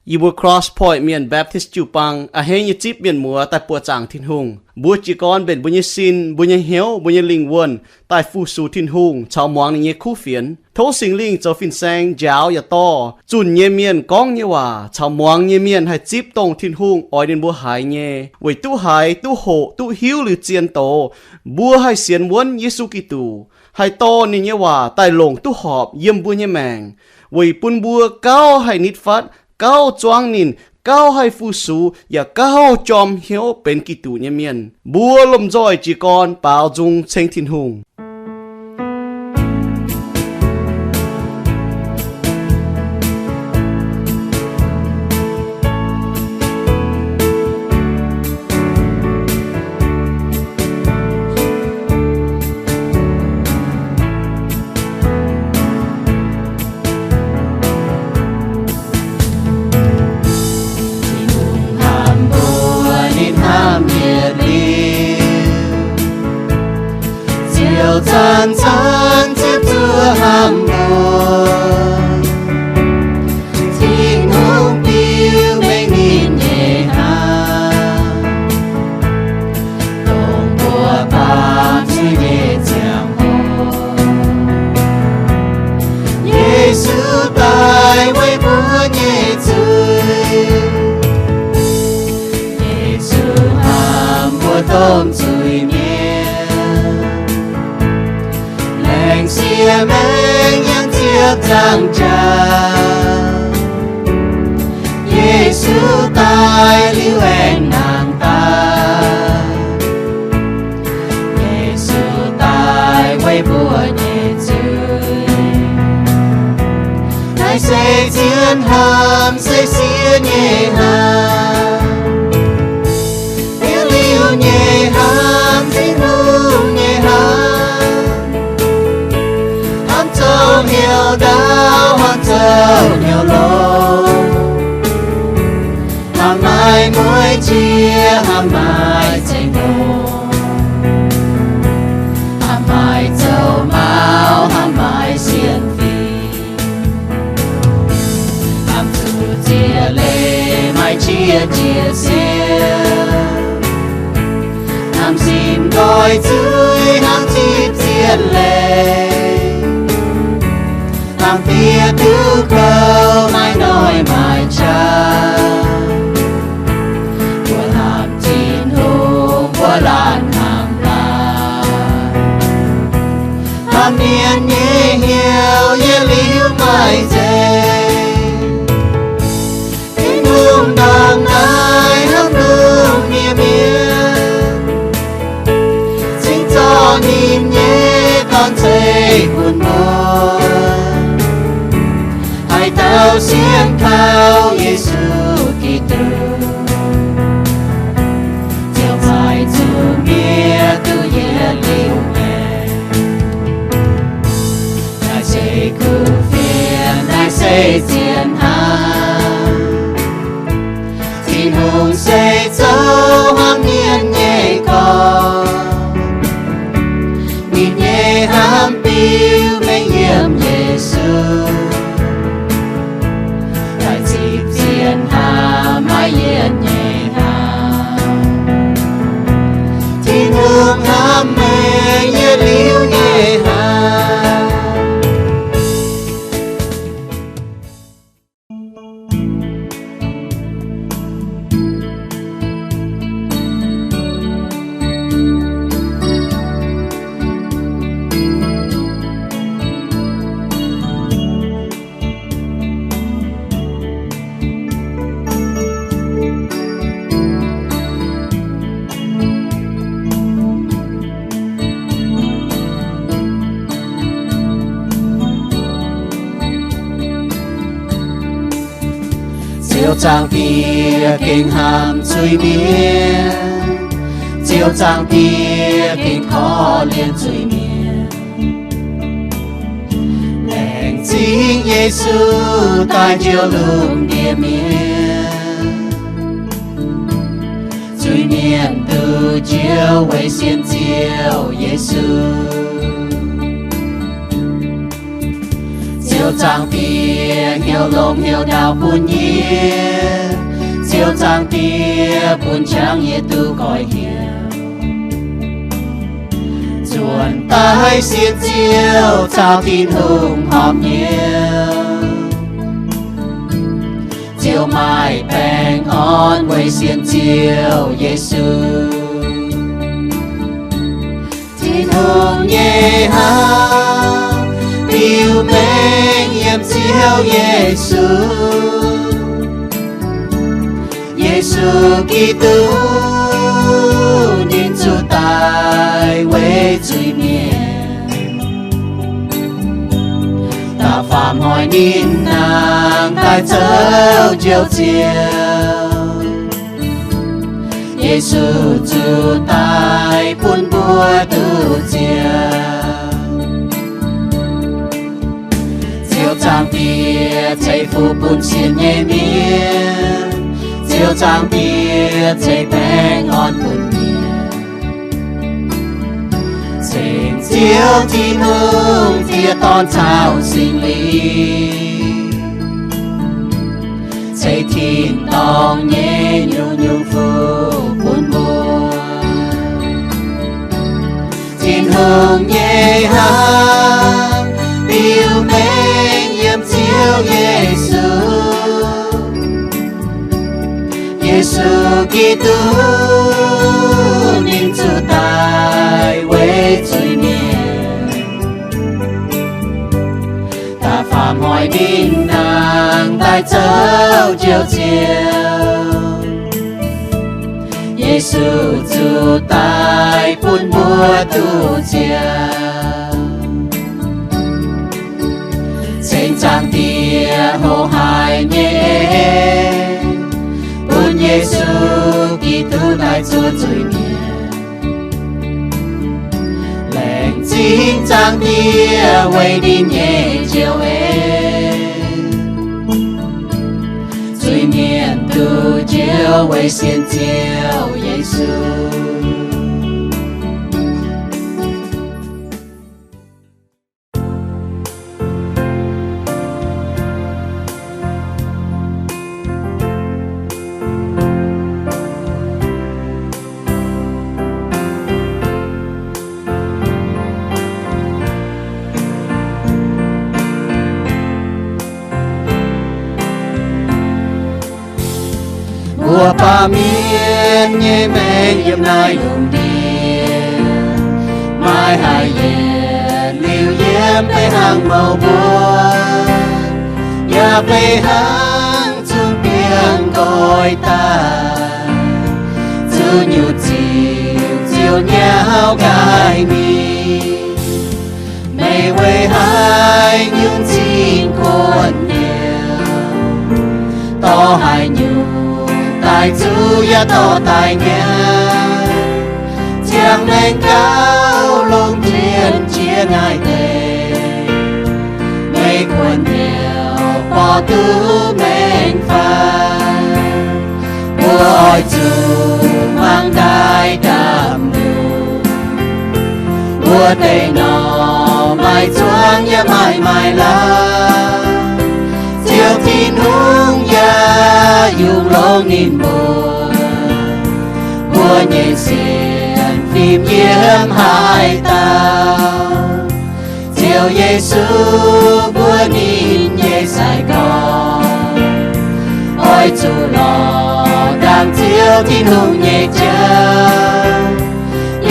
Yie mbuo Cross Point Mienh Baptist jiu-baang a'hneiv nyei zipv mienh muoz daaih buoqc zaangc Tin-Hungh. Mbuo jiez gorn mbenc mbuo nyei sin, mbuo nyei hnyouv, mbuo nyei lingh wuonh daaih fu-sux Tin-Hungh caux muangx ninh nyei kuv fienx. Tov Singx Lingh zoux fin-saeng njaaux yaac dorh zunh nyei mienh gorngv nyei waac caux muangx nyei mienh haih zipv dongh Tin-Hungh oix ninh mbuo haiz nyei, weic duqv haiz, duqv hoqc, duqv hiuv liuz zien doz, mbuo haih sienx wuonv Yesu Giduc, haih dorh ninh nyei waac daaih longc duqv horpc yiem mbuo nyei maengc, weic bun mbuo gauh haih nitv fatv, gauh zuangv ninh, gauh haih fu-sux, yaac gauh jorm hnyouv benx Giduc nyei mienh. Mbuo lomh nzoih jiez gorn baaux nzung ceng Tin-Hungh. Tin-Hungh hnamv mbuo, ninh hnamv yietc liuz, ziouc zanc-zanc ziouc zuoqc hnamv mbuo. Tin-Hungh biux mengh ninh nyei hnamv, dongh mbuo baamh zuiz nyei ziangh hoc, Yesu daaih weic mbuo nyei zuiz. Yesu hnamv mbuo domh zuiz-mienh, laengz sieqv maengc yiem ziepc nzaangc jaax. Yesu daaih liuz aengx nangh daaih, Yesu daaih weic mbuo nyei zuiz. Naaiv se zien hnamv, se siev nyei hnamv, yietc liuz nyei hnamv, Tin-Hungh nyei hnamv. Hnamv zoux hnyouv ndaauv, hnamv zoux hnyouv longx, hnamv maaih mueiz jiex, hnamv maaih zengc longx, hnamv maaih zoux maux, hnamv maaih sienx fim, hnamv zuqc ziex leih maaih qiex jiez siouc, hnamv simv nqoi zuiz, hnamv zipv zien leih, hnamv diex duqv kouv, maaih noic maaih qaqv. Mbuo hnamv Tin-Hungh, mbuo laanh hnamv laanh, hnamv mienh nyei hnyouv yietc liuz maaih nzengc. Tin-Hungh ndongc naaiv hnamv lungh ndiev mienh, cingx zorqv ninh nyei Dorn-Ceiv bun mbuo, haaix dauh sienx kaux Yesu Giduc, ziouc haih zuqc mienh duqv yietc liuz maengc. Naaiv se kuv fienx, naaiv se zien hnamv. Tin-Hungh se zoux hnamv mienh nyei gorn. Ninh nyei hnamv biux mengh yiem Yesu, daaih zipv zien hnamv, maaih yietc nyei hnamv. Tin-Hungh hnamv mengh yietc liuz nyei hnamv. Ziouv Zaangc Diex gengh hnamv zuiz-mienh, Ziouv Zaangc Diex gengh korv-lienh zuiz-mienh. Laengz zingh Yesu daaih njoux lungh ndiev mienh. Zuiz-mienh duqv njoux weic sienx Ziouv Yesu. Ziouv Zaangc Diex hnyouv longx hnyouv ndaauv bun yie. Zaangc Diex bun qangx yie duqv goiv hnyouv, nzuonx daaih sienx Ziouv caux Tin-Hungh horpc hnyouv. Ziouv maaih baengh orn weic sienx Ziouv Yesu. Tin-Hungh nyei hnamv biux mengh yiem Ziouv Yesu. Yesu Giduc ninh zuqc daic weic zuiz-mienh, da'faanh hnoi ninh nangh daaih zoux Njoux Ziouv. Yesu zuqc daic bun mbuo duqv ziangh. Ziouv Zaangc Diex ceix fuqv bun sienx nyei mienh. Ziouv Zaangc Diex ceix baengh orn bun mienh. Ceng Ziouv Tin-Hungh, Diex, Dorn caux Singx Lingh, ceix tin-dorngh nyei nyungc-nyungc fuqv bun mbuo. Tin-Hungh nyei hnamv biux mengh yiem Ziouv Yesu. Yesu Giduc ninh zuqc daic weic zuiz-mienh, da'faanh hnoi ninh nangh daaih zoux Njoux Ziouv. Yesu zuqc daic bun mbuo duqv ziangh. Ceng Zaangc Diex hoqc haic nyei, bun Yesu Giduc daaih zuov zuiz-mienh. Laengz zingh Zaangc Diex weic ninh nyei njoux en. Zuiz-mienh duqv njoux weic sienx Ziouv Yesu. Mbuo baamh mienh nyei maengc yiem naaiv lungh ndiev, maiv haih yietc liuz yiem, beiv hnangv mouc mbuo, yaac beiv hnangv zungv biangh nqoi daaih, zuqc nyutc ziux ziouc nyauv nqaai mingh. Meih weic haaix nyungc cingx kuonx hnyouv, dorh haaix nyungc daaih zuqv yaac dorh daaih nyanc, ziangh maengx gauh longc jienv jiex naaiv deix. Meih kuonx hnyouv borqv duqv maengx fai? Mbuo oix zuqc hmuangx daaih ndaamv-lungh. Mbuo deic norm maaih zuangx yaac maaih maaiz lauh, Ziouv Tin-Hungh yaac yungz longx ninh mbuo. Mbuo nyei sienx fim yiem haaix dauh, Ziouv Yesu mbuo ninh nyei sai-gorx, oix zuqc lorz ndaangc Ziouv Tin-Hungh nyei jauv,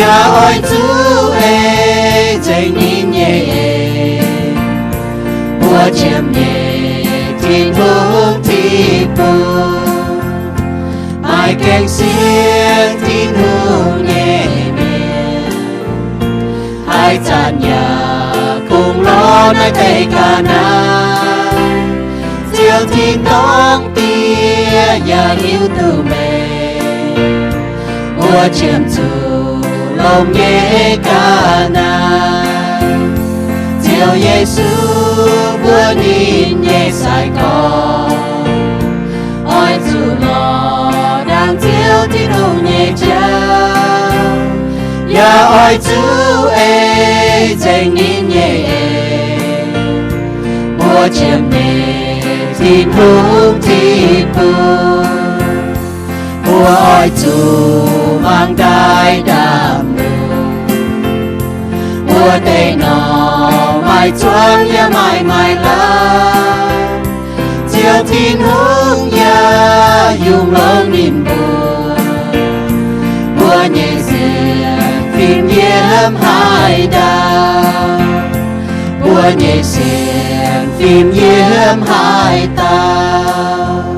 yaac oix zuqc ei nzengc ninh nyei en. Mbuo qiemx nyei Tin-Hungh Tin-Bung, maaih gengh sienx Tin-Hungh nyei mienh, haaix zanc yaac kungx lorz naaiv deix ga'naaiv. Ziouv tin-dorngh Diex yaac hiuv duqv meih, mbuo qiemx zuqc longx nyei ga'naaiv. Ziouv Yesu mbuo ninh nyei sai-gorx, oix zuqc lorz ndaangc Ziouv Tin-Hungh nyei jauv, yaac oix zuqc ei nzengc ninh nyei en. Mbuo qiemx nyei Tin-Hungh Tin-Bung, Zuqc hmuangx daaih ndaamv-lungh, mbuo deic-norm maaih zuangx yaac maaih maaih lamh. Ziouv Tin-Hungh yaac yungz longx ninh mbuo. Mbuo nyei sienx fim yiem haaix dauh? Mbuo nyei sienx fim yiem haaix dauh?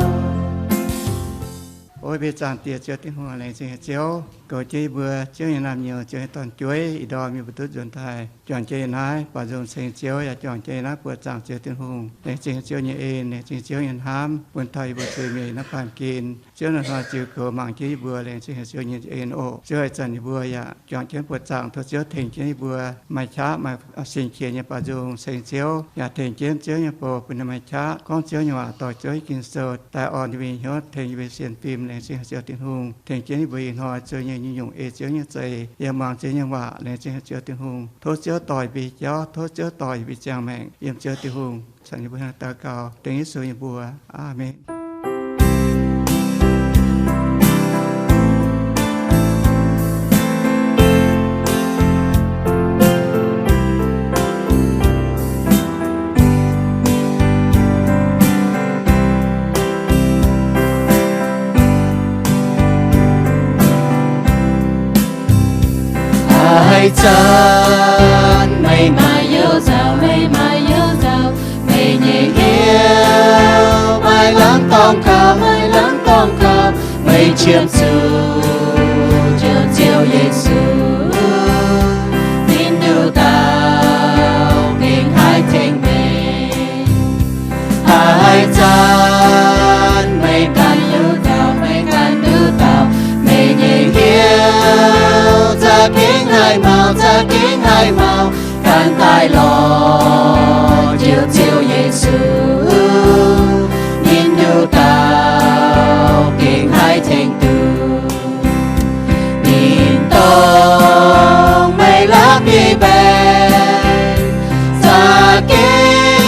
O mbuo zaangc Diex Ziouv Tin-Hungh, laengz zingh haic Ziouv, goux jienv yie mbuo Ziouv nyei naamh nyouz, Ziouv nyei dorn-jueiv, ih ndorm yie mbuo duqv nzuonx daaih juangc jienv yie naaiv, baaux nzung ceng Ziouv yaac juangc jienv yie naaiv buoqc zaangc Ziouv Tin-Hungh. Laengz zingh Ziouv nyei en, laengz zingh Ziouv nyei hnamv bun taux yie mbuo zuiz-mienh naaiv baamh gen. Ziouv naaiv hnoi ziux goux mangc jienv yie mbuo, laengz zingh haic Ziouv nyei en oc. Ziouv ih zanc yie mbuo yaac juangc jienv buoqc zaangc, tov Ziouv tengx jienv yie mbuo maaih qaqv maaih sin qiex nyei baaux nzung ceng Ziouv, yaac tengx jienv Ziouv nyei bou bun ninh maaih qaqv gorngv Ziouv nyei waac, dorh Ziouv nyei Ging-Sou daaih orn yie mbuo nyei hnyouv, tengx yie mbuo sienx fim. Laengz zingh haic Ziouv Tin-Hungh, tengx jienv yie mbuo ih hnoi zuiz-mienh nyei nyungc ei Ziouv nyei za'eix, yaac muangx Ziouv nyei waac. Laengz zingh haic Ziouv Tin-Hungh, tov Ziouv dorh yie mbuo jauv, tov Ziouv dorh yie mbuo ziangh maengc yiem Ziouv Tin-Hungh. Caux yie mbuo daux gaux dengv Yesu nyei mbuox. Aamen. Haaix zanc meih maaih you nzauh, meih maaih you nzauh, meih nyei hnyouv maaih lamh dorngx kaux, maaih lamh dorngx kaux, meih qiemx zuqc Ziouv, Ziouv Yesu, ninh nduqc dauh gengh haih tengx meih. Haaix zanc meih ganh nduqc dauh, meih ganh nduqc dauh, meih nyei hnyouv za'gengh haih mauh, za'gengh haih mauh, ganh daaih lorz Ziouv, Ziouv Yesu, ninh nduqc dauh gengh haih tengx duqv. Ninh dongh meih la'bieiv nyei mbaengx, za'gengh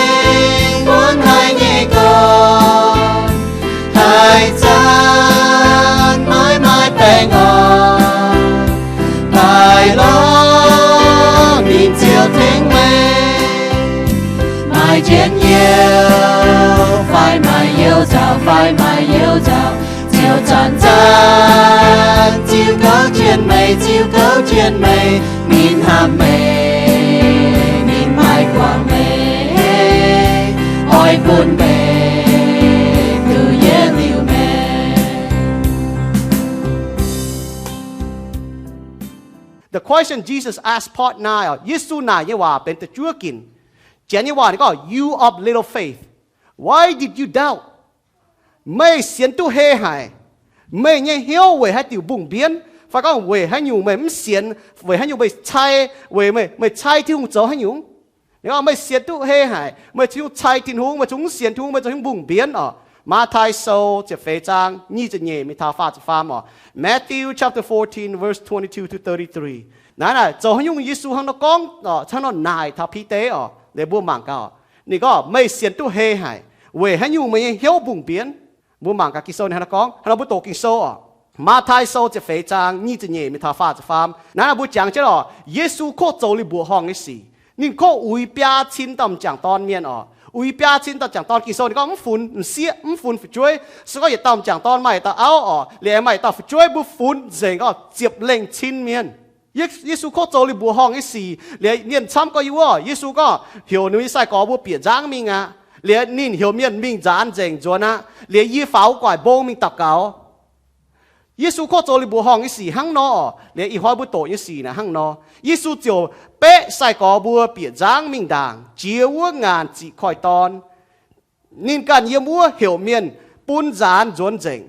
buonv haic nyei gorn, haaix zanc maiv maaih baengh orn, daaih lorz ninh Ziouv tengx meih. Maaih njien-youh fai maaih you nzauh, fai maaih you nzauh, Ziouv zanc-zanc ziux gouv jienv meih, ziux gouv jienv meih. Ninh hnamv meih, ninh maiv guangc meih, oix bun meih duqv yietc liuz maengc. The question Jesus asked, part nine, Yesu naaic nyei waac benx da'juov ginc. Janx nyei waac ninh gorngv, You of little faith, why did you doubt? Meih sienx duqv heh haic. Meih nyei hnyouv weic haaix diuc mbungh mbienv? Fai gorngv weic haaix nyungc meih mv sienx? Weic haaix nyungc meih cai, weic meih, meih cai Tin-Hungh zoux haaix nyungc? Ninh gorngv meih sienx duqv heh haic, meih zungv cai Tin-Hungh, meih zungv mv sienx Tin-Hungh, meih zungv mv mbungh mbienv oc. Matv^taai Sou ziepc feix zaang nyic ziepc nyeic mingh taux faah ziepc faam oc. Matthew chapter fourteen, verse twenty-two to thirty-three. Naaiv naaic zoux haaix nyungc Yesu hnangv nor gorngv oc, hnangv nor naaic taux Bide oc, liuz mbuo mangc gaax. Ninh gorngv meih sienx duqv heh haic, weic haaix nyungc meih nyei hnyouv mbungh mbienv? Mbuo mangc gaax Ging-Sou ninh hnangv nor gorngv, hnangv nor mbuo doqc Ging-Sou oc. Matv^taai Sou ziepc feix zaang nyic ziepc nyeic mingh taux faah ziepc faam. Naaiv naaic mbuo jangx jienv oc, Yesu kov zoux liuz mbuoqc horngh nyei sic. Ninh kov uix biaa cin dauh m'jangc dorn mienh oc. Uix biaa cin dauh m'jangc dorn, Ging-Sou ninh gorngv mv funx m'sieqv, mv funx fu'jueiv. Se gorngv yietc dauh m'jangc dorn maaih yietc dauh auv oc, liuz aengx maaih yietc dauh fu'jueiv, mbuo funx nzengc gorngv ziepc lengh cin mienh. Yesu kov zoux liuz mbuoqc horngh nyei sic liuz, mienh camv gorx-youz wuov, Yesu gorngv heuc ninh nyei sai-gorx mbuo bieqc nzangv mingh aqv. Liuz ninh heuc mienh mingh nzaanx nzengc nzuonx aqv. Liuz yie faaux wuov gu'nguaaic mbong mingh daux gaux. Yesu kov zoux liuz mbuoqc horngh nyei sic hnangv nor oc. Liuz ih hnoi mbuo doqc nyei sic naaic hnangv nor. Yesu ziouc beqv sai-gorx mbuo bieqc nzangv mingh ndaangc jiex wuov ngaanc ziqc koiv-dorn. Ninh ganh yiem wuov heuc mienh bun nzaanx nzuonx nzengc,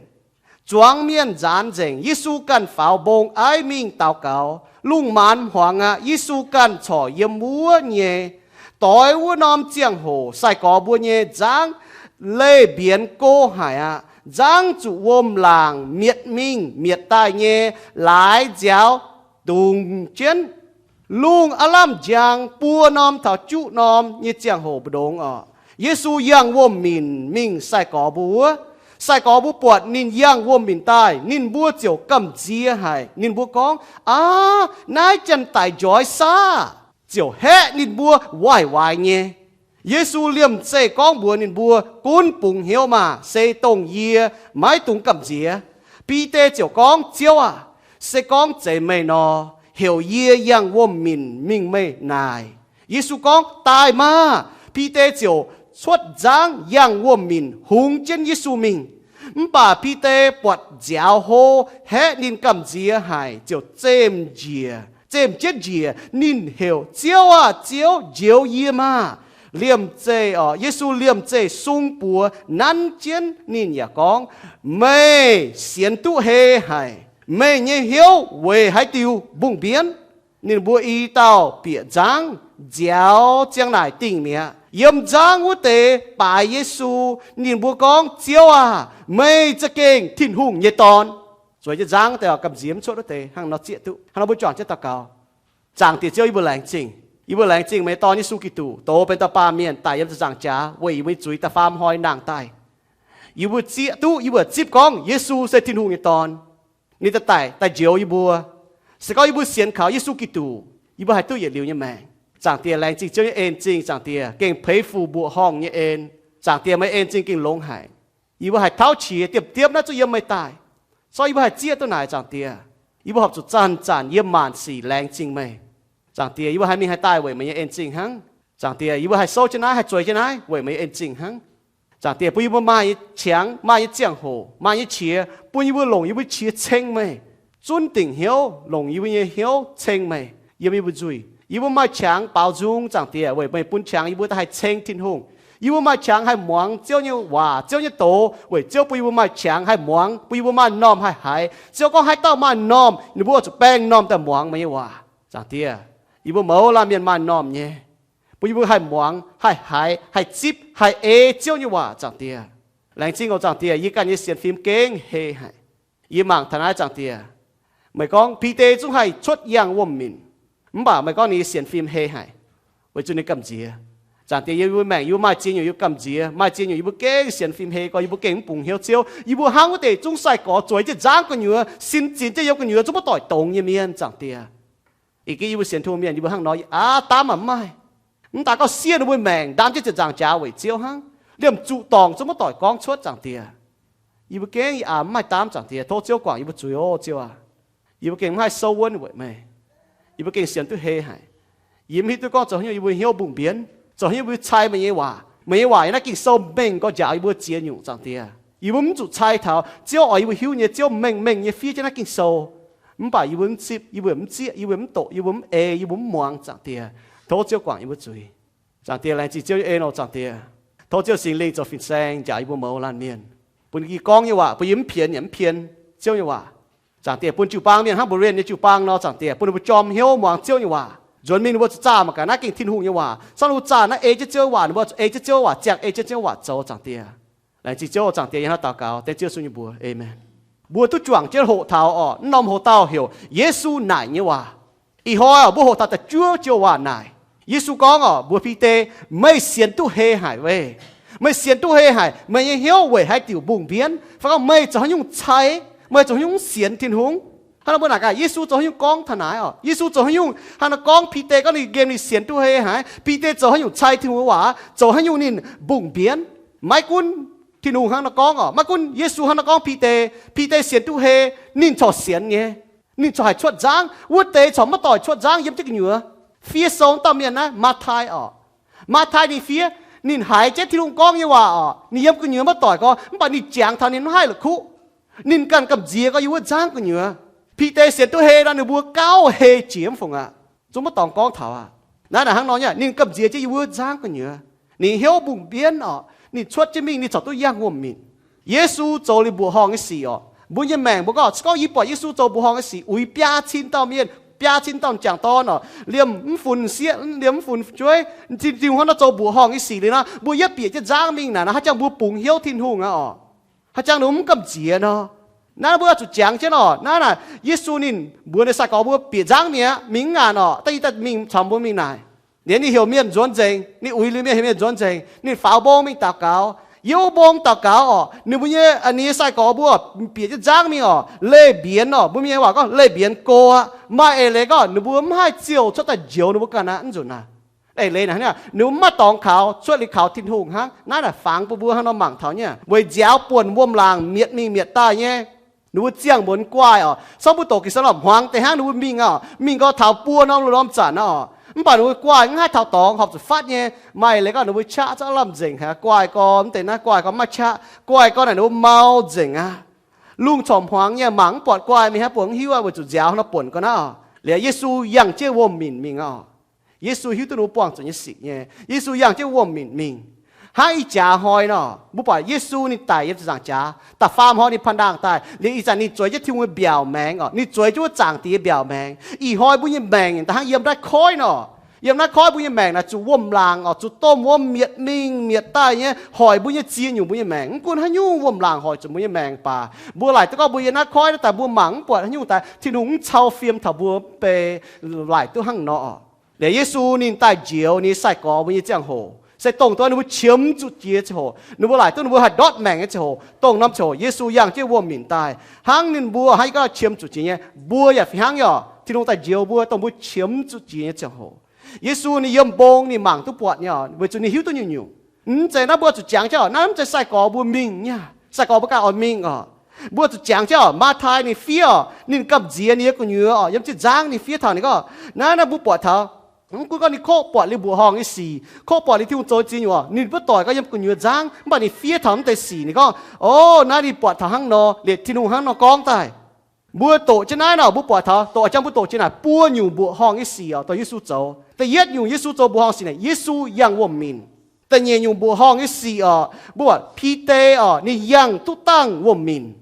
zuangx mienh nzaanx nzengc. Yesu ganh faaux mbong aiv mingh daux gaux. Lungh maanz hmuangx aqv. Yesu ganh corc yiem wuov nyei. Doix wuov norm ziangh hoc sai-gorx mbuo nyei nzangv leih mbienx go haic aqv. Nzangv zuqc wuom-laangc mietc mingh mietc daaih nyei laaix nziaaux dungz jienv. Lungh aav lamh njang buo norm taux juqv norm nyei ziangh hoc mbu'ndongx oc, Yesu yangh wuom-minc mingh sai-gorx mbuo wuov. Sai-gorx mbuo buatc ninh yangh wuom-minc daaih, ninh mbuo ziouc gamh nziex haic. Ninh mbuo gorngv, Aav, naaiv janx-daic njoix saah? Ziouc haeqv ninh mbuo waaic-waaic nyei. Yesu liemh zeih gorngv mbuox ninh mbuo, Gunv bungx hnyouv maah! Se dongh yie, maiv dungx gamh nziex. Bide ziouc gorngv, Ziouv aah! Se gorngv zeiz meih nor, heuc yie yangh wuom-minc mingh meih naaic. Yesu gorngv, Daaih maah! Bide ziouc cuotv nzangv yangh wuom-minc hungx jienv Yesu mingh. Mv baac Bide buatc nziaaux hlo, haeqv ninh gamh nziex haic, ziouc zemh njiec, zemh jienv njiec. Ninh heuc, Ziouv aah! Ziouv, njoux yie maah! Liemh zeih, Yesu liemh zeih sung buoz nanv jienv ninh yaac gorngv, Meih sienx duqv hei haic. Meih nyei hnyouv weic haaix diuc mbungh mbienv? Ninh mbuo i dauh bieqc nzangv, nziaaux ziang naaic dingh mi'aqv. Yiem nzangv wuov deix baaix Yesu. Ninh mbuo gorngv, Ziouv aah! Meih za'gengh Tin-Hungh nyei Dorn. Zueiz jienv nzangv wuov deix, gamh nziex mv cuotv wuov deix, hnangv nor zieqv duqv. Hnangv nor mbuo juangc jienv daux gaux. Zaangc Diex Ziouv, yie mbuo laengz zingh. Yie mbuo laengz zingh meih nyei Dorn, Yesu Giduc, dox benx dauh baamh mienh daic yiem ziepc nzaangc jaax weic yie mbuo nyei zuiz da'faam hnoi nangh daaih. Yie mbuo zieqv duqv, yie mbuo zipv gorngv Yesu se Tin-Hungh nyei Dorn. Ninh daaih daic, daaih njoux yie mbuo, se gorngv yie mbuo sienx kaux Yesu Giduc, yie mbuo haih duqv yietc liuz nyei maengc. Zaangc Diex, laengz zingh Ziouv nyei en-zingh. Zaangc Diex, gengh peix fuc mbuoqc horngh nyei en. Zaangc Diex, meih en-zingh gengh longx haic. Yie mbuo haih tauv qiex diemv-diemv naaiv zungv yiem meih daaih. Zorqv yie mbuo haih zieqv duqv naaic, Zaangc Diex. Yie mbuo horpc zuqc zanc-zanc yiem maanc sic laengz zingh meih. Zaangc Diex, yie mbuo haih mingh haih daaih weic meih nyei en-zingh hnangv. Zaangc Diex, yie mbuo haih souv jienv naaiv, haih zueiz jienv naaiv weic meih nyei en-zingh hnangv. Zaangc Diex, bun yie mbuo maaih nyei qangx, maaih nyei ziangh hoc, maaih nyei qiex, bun yie mbuo longc yie mbuo qiex ceng meih, zunv dingc hnyouv, longc yie mbuo nyei hnyouv ceng meih yiem yie mbuo nzuih. Yie mbuo maaih qangx baaux nzung, Zaangc Diex, weic meih bun qangx yie mbuo daaih haih ceng Tin-Hungh. Yie mbuo maaih qangx haih muangx Ziouv nyei waac, Ziouv nyei doz, weic Ziouv bun yie mbuo maaih qangx haih muangx, bun yie mbuo maaih m'normh haih haiz. Ziouv gorngv haaix dauh maaih m'normh, ninh mbuo oix zuqc baeng m'normh daaih muangx meih nyei waac. Zaangc Diex, yie mbuo mouz laanh mienh maaih m'normh nyei, bun yie mbuo haih muangx, haih haiz, haih zipv, haih ei Ziouv nyei waac, Zaangc Diex. Laengz zingh oc, Zaangc Diex, yie ganh nyei sienx fim gengh hei haic. Yie mangc taux naaiv, Zaangc Diex, meih gorngv Bide zungv haih cuotv yangh wuom-minc, mv baac meih gorngv ninh nyei sienx fim hei haic, weic zuqc ninh gamh nziex. Zaangc Diex, yie mbuo maengc yie mbuo maaih ziex nyungc yie mbuo gamh nziex, maaih ziex nyungc yie mbuo gengh sienx fim hei gorx, yie mbuo gengh mv bungx hnyouv Ziouv. Yie mbuo hnangv wuov deix zungv sai-gorx zueiz jienv nzangv gu'nyuoz, sin zinx jienv yiem gu'nyuoz, zungv maiv doic dongz nyei mienh, Zaangc Diex. Ih geh yie mbuo sienx Tin-Hungh mienh, yie mbuo hnangv nor aav, daamv aac mv maaih. Mv daaih gauh siev ninh mbuo maengc ndaam jienv ziepc nzaangc jaax weic Ziouv hnangv. Liemh zuqc dorngc zungv maiv doic gorngv cuotv, Zaangc Diex. Yie mbuo gengh aav, mv maaih daamv, Zaangc Diex. Tov Ziouv guangc yie mbuo zuiz oc, Ziouv aac. Yie mbuo gengh mv haih souv wuonv weic meih. Yie mbuo gengh sienx duqv hei haic. Yie mv hiuv duqv gorngv zoux haaix nyungc yie mbuo hnyouv mbungh mbienv, zoux haaix nyungc yie mbuo cai meih nyei waac. Meih nyei waac yiem naaiv Ging-Sou mengh gorx njaaux yie mbuo ziex nyungc, Zaangc Diex. Yie mbuo mv zuqc cai taux Ziouv oix yie mbuo hiuv nyei. Ziouv mengh mengh nyei fiev jienv naaiv Ging-Sou, mv baac yie mbuo mv zipv, yie mbuo mv zieqv, yie mbuo mv doqc, yie mbuo mv ei, yie mbuo mv muangx, Zaangc Diex. Tov Ziouv guangc yie mbuo zuiz. Zaangc Diex, laengz zingh Ziouv nyei en oc, Zaangc Diex. Tov Ziouv Singx Lingh zoux fin-saeng njaaux yie mbuo mouz laanh mienh, bun yie gorngv nyei waac, bun yie mv pienx yaac mv pien Ziouv nyei waac. Zaangc Diex, bun jiu-baang mienh hnangv Mbuo Rien nyei jiu-baang nor, Zaangc Diex, bun ninh mbuo jorm hnyouv muangx Ziouv nyei waac. Nzuonx mingh ninh mbuo zuqc zaah mangc gaax naaiv gengh Tin-Hungh nyei waac. Zorqv ninh mbuo zaah naaiv ei jienv Ziouv nyei waac, ninh mbuo zuqc ei jienv Ziouv nyei waac, ziangh ei jienv Ziouv nyei waac zoux, Zaangc Diex. Laengz zingh Ziouv, Zaangc Diex, yie hnangv daux gaux dengv Ziouv Yesu nyei mbuox, aamen. Mbuo duqv juangc jienv hoqc taux oc, naaiv norm hoc-dauh heuc Yesu naaic nyei waac. Ih hnoi oc, mbuo hoqc taux da'juov joux waac naaic. Yesu gorngv oc, mbuox Bide, Meih sienx duqv hei haic weih. Meih sienx duqv hei haic, meih nyei hnyouv weic haaix diuc mbungh mbienv? Fai gorngv meih zoux haaix nyungc cai? Meih zoux haaix nyungc sienx Tin-Hungh? Hnangv nor mbuo naaic gaax Yesu zoux haaix nyungc gorngv taux naaiv oc. Yesu zoux haaix nyungc hnangv nor gorngv Bide gorngv ninh nqemh ninh sienx duqv hei haic? Bide zoux haaix nyungc cai Tin-Hungh waac? Zoux haaix nyungc ninh mbungh mbienv? Maiv gunv Tin-Hungh hnangv nor gorngv oc, maiv gunv Yesu hnangv nor gorngv Bide, Bide sienx duqv hei, ninh corc sienx nyei. Ninh corc haih cuotv nzangv. Wuov deix corc maiv doic cuotv nzangv yiem jienv gu'nyuoz. Fiev sou dauh mienh naaiv, Matv^tai oc. Matv^tai ninh fiev, ninh haiz jienv Tin-Hungh gorngv nyei waac oc. Ninh yiem gu'nyuoz maiv doic gorngv, mv baac ninh jangx taux ninh mv haih la'kuqv. Ninh ganh gamh nziex gorx yiem wuov nzangv gu'nyuoz. Bide sienx duqv hei nor, ninh mbuo gauh hei jiex mv fungc aqv. Zungv maiv dorngx gorngv taux aqv. Naaiv naaic hnangv nor nyei, ninh gamh nziex jienv yiem wuov nzangv gu'nyuoz. Ninh hnyouv mbungh mbienv oc. Ninh cuotv jienv mingh, ninh corc duqv yangh wuom-minc. Yesu zoux liuz mbuoqc horngh nyei sic oc. Mbuo nyei maengc mbuo gorngv, se gorngv yie buatc Yesu zoux mbuoqc horngh nyei sic uix biaa cin dauh mienh, biaa cin dauh m'jangc dorn oc, liemh mv funx sieqv, liemh mv funx jueiv, Tin-Hungh hnangv nor zoux mbuoqc horngh nyei sic liuz nor, mbuo yietv bieqc jienv nzangv mingh naaic nor, haaix jangx mbuo bungx hnyouv Tin-Hungh aqv oc? Haaix jangx ninh mv gamh nziex nor? Naaiv mbuo zuqc jangx jienv oc. Naaiv naaic Yesu ninh mbuox ninh sai-gorx mbuo bieqc nzangv mi'aqv, mingh mv ngaanc oc, da'nyeic daaih mingh caux mbuo mingh naaic. Liuz ninh heuc mienh nzuonx nzengc, ninh uix liuz mienh, heuc mienh nzuonx nzengc, ninh faaux mbong mingh daux gaux. Yiem wuov mbong daux gaux orqc, ninh mbuo nyei, ninh nyei sai-gorx mbuo bieqc jienv nzangv mingh orqc, leih mbienx orqc, mbuo mienh waac gorngv leih mbienx go aqv. Maaih eix leiz gorngv ninh mbuo mv haih ziouc cuotv daaih njoux ninh mbuo ganh aqv, mv nzunc naaic. Eix leiz naaic, ninh mbuo mv maaih dorngx kaux, cuotv liuz kaux Tin-Hungh hnangv. Naaiv naaic fangx bun mbuo hnangv nor mangc taux nyei, weic nziaaux buonc wuom-laangc mietc mingh mietc daaih nyei. Ninh mbuo ziangh muonz guaaih orqc, sorng mbuo doqc Ging-Sou nor hmuangx deix hnangv ninh mbuo mingh orqc, mingh gau taux buo norm lungh ndorm zanc orqc, mv baac ninh mbuo guaaih mv haih taux dorngx horpc zuqc fatv nyei. Maaih eix leiz gorngv ninh mbuo qaqv zaqv lamh nzengc aqv, guaaih gau mv deix naaiv, guaaih gau maiv qaqv, guaaih gau naaic ninh mbuo mau nzengc aqv. Lungh corc hmuangx nyei, mangc mv buatc guaaih mingh hnangv, buatc mv hiuv aqv, weic zuqc nziaaux hnangv nor buonc gau naaiv orqc. Liuz Yesu yangh jienv wuom-minc mingh orqc. Yesu hiuv duqv ninh mbuo buangh zuqc nyei sic nyei, Yesu yangh jienv wuom-minc mingh. Hnangv ih jaax hnoi nor, mbuo buatc Yesu ninh daic yiem ziepc nzaangc jaax, da'faam hnoi ninh paan-ndaangh daaih, liuz ih zanc ninh zueiz jienv Tin-Hungh nyei mbiaauc maengx orqc, ninh zueiz jienv wuov zaangc Diex nyei mbiaauc maengx. Ih hnoi mbuo nyei maengc da'hnangv yiem naaiv koiv nor. Yiem naaiv koiv mbuo nyei maengc naaic zuqc wuom-laangc orqc, zuqc domh wuom mietc mingh mietc daaih nyei, hoic mbuo nyei ziex nyungc mbuo nyei maengc. Mv gunv haaix nyungc wuom-laangc hoic zuqc mbuo nyei maengc baac, mbuo laaic duqv gorngv mbuo yiem naaiv koiv naaiv daaih mbuo mangc mv buatc haaix nyungc daaih Tin-Hungh mv cau fiem taux mbuo, mv bei laaic duqv hnangv nor orqc. Liuz Yesu ninh daaih njoux ninh nyei sai-gorx mbuo nyei ziangh hoc, se dongh dongh ninh mbuo qiemx zuqc jiex ziangh hoc, ninh mbuo laaic duqv ninh mbuo haih ndortv maengc nyei ziangh hoc, dongh norm ziangh hoc Yesu yangh jienv wuom-minc daaih. Hnangv ninh mbuo hnangv yie gorngv qiemx zuqc jiex nyei, mbuo yaac fih hnangv nyei orqc. Tin-Hungh daaih njoux mbuo dongh mbuo qiemx zuqc jiex nyei ziangh hoc, Yesu ninh yiem mbong ninh mangc duqv buatc nyei orqc, weic zuqc ninh hiuv duqv nyungc-nyungc. Mv zeiz naaiv mbuo zuqc jangx jienv orqc, naaiv mv zeiz sai-gorx mbuo mingh nyei, sai-gorx mbuo ganh oix mingh orqc. Mbuo zuqc jangx jienv orqc, Matv^tai ninh fiev orqc, ninh gamh nziex ninh nyei gu'nyuoz orqc, yiem jienv nzangv ninh fiev taux ninh gorngv, naaiv naaiv mbuo buatc taux, mv gunv gorngv ninh kov buatc liuz mbuoqc horngh nyei sic, kov buatc liuz Tin-Hungh zoux ziex nyungc orqc, ninh mbuo doic gau yiem gu'nyuoz nzangv, mv baac ninh fiev taux mv deix sic, ninh gorngv, O, naaiv ninh buatc taux hnangv nor, liuz Tin-Hungh hnangv nor gorngv daaih. Mbuo doqc jienv naaiv nor, mbuo buatc taux doqc jangx mbuo doqc jiex naaic buo nyungc mbuoqc horngh nyei sic orqc, dongh Yesu zoux. Da'yietv nyungc Yesu zoux mbuoqc horngh sic naaic, Yesu yangh wuom-minc. Da'nyeic nyungc mbuoqc horngh nyei sic orqc, mbuo buatc Bide orqc, ninh yangh duqv dangh wuom-minc.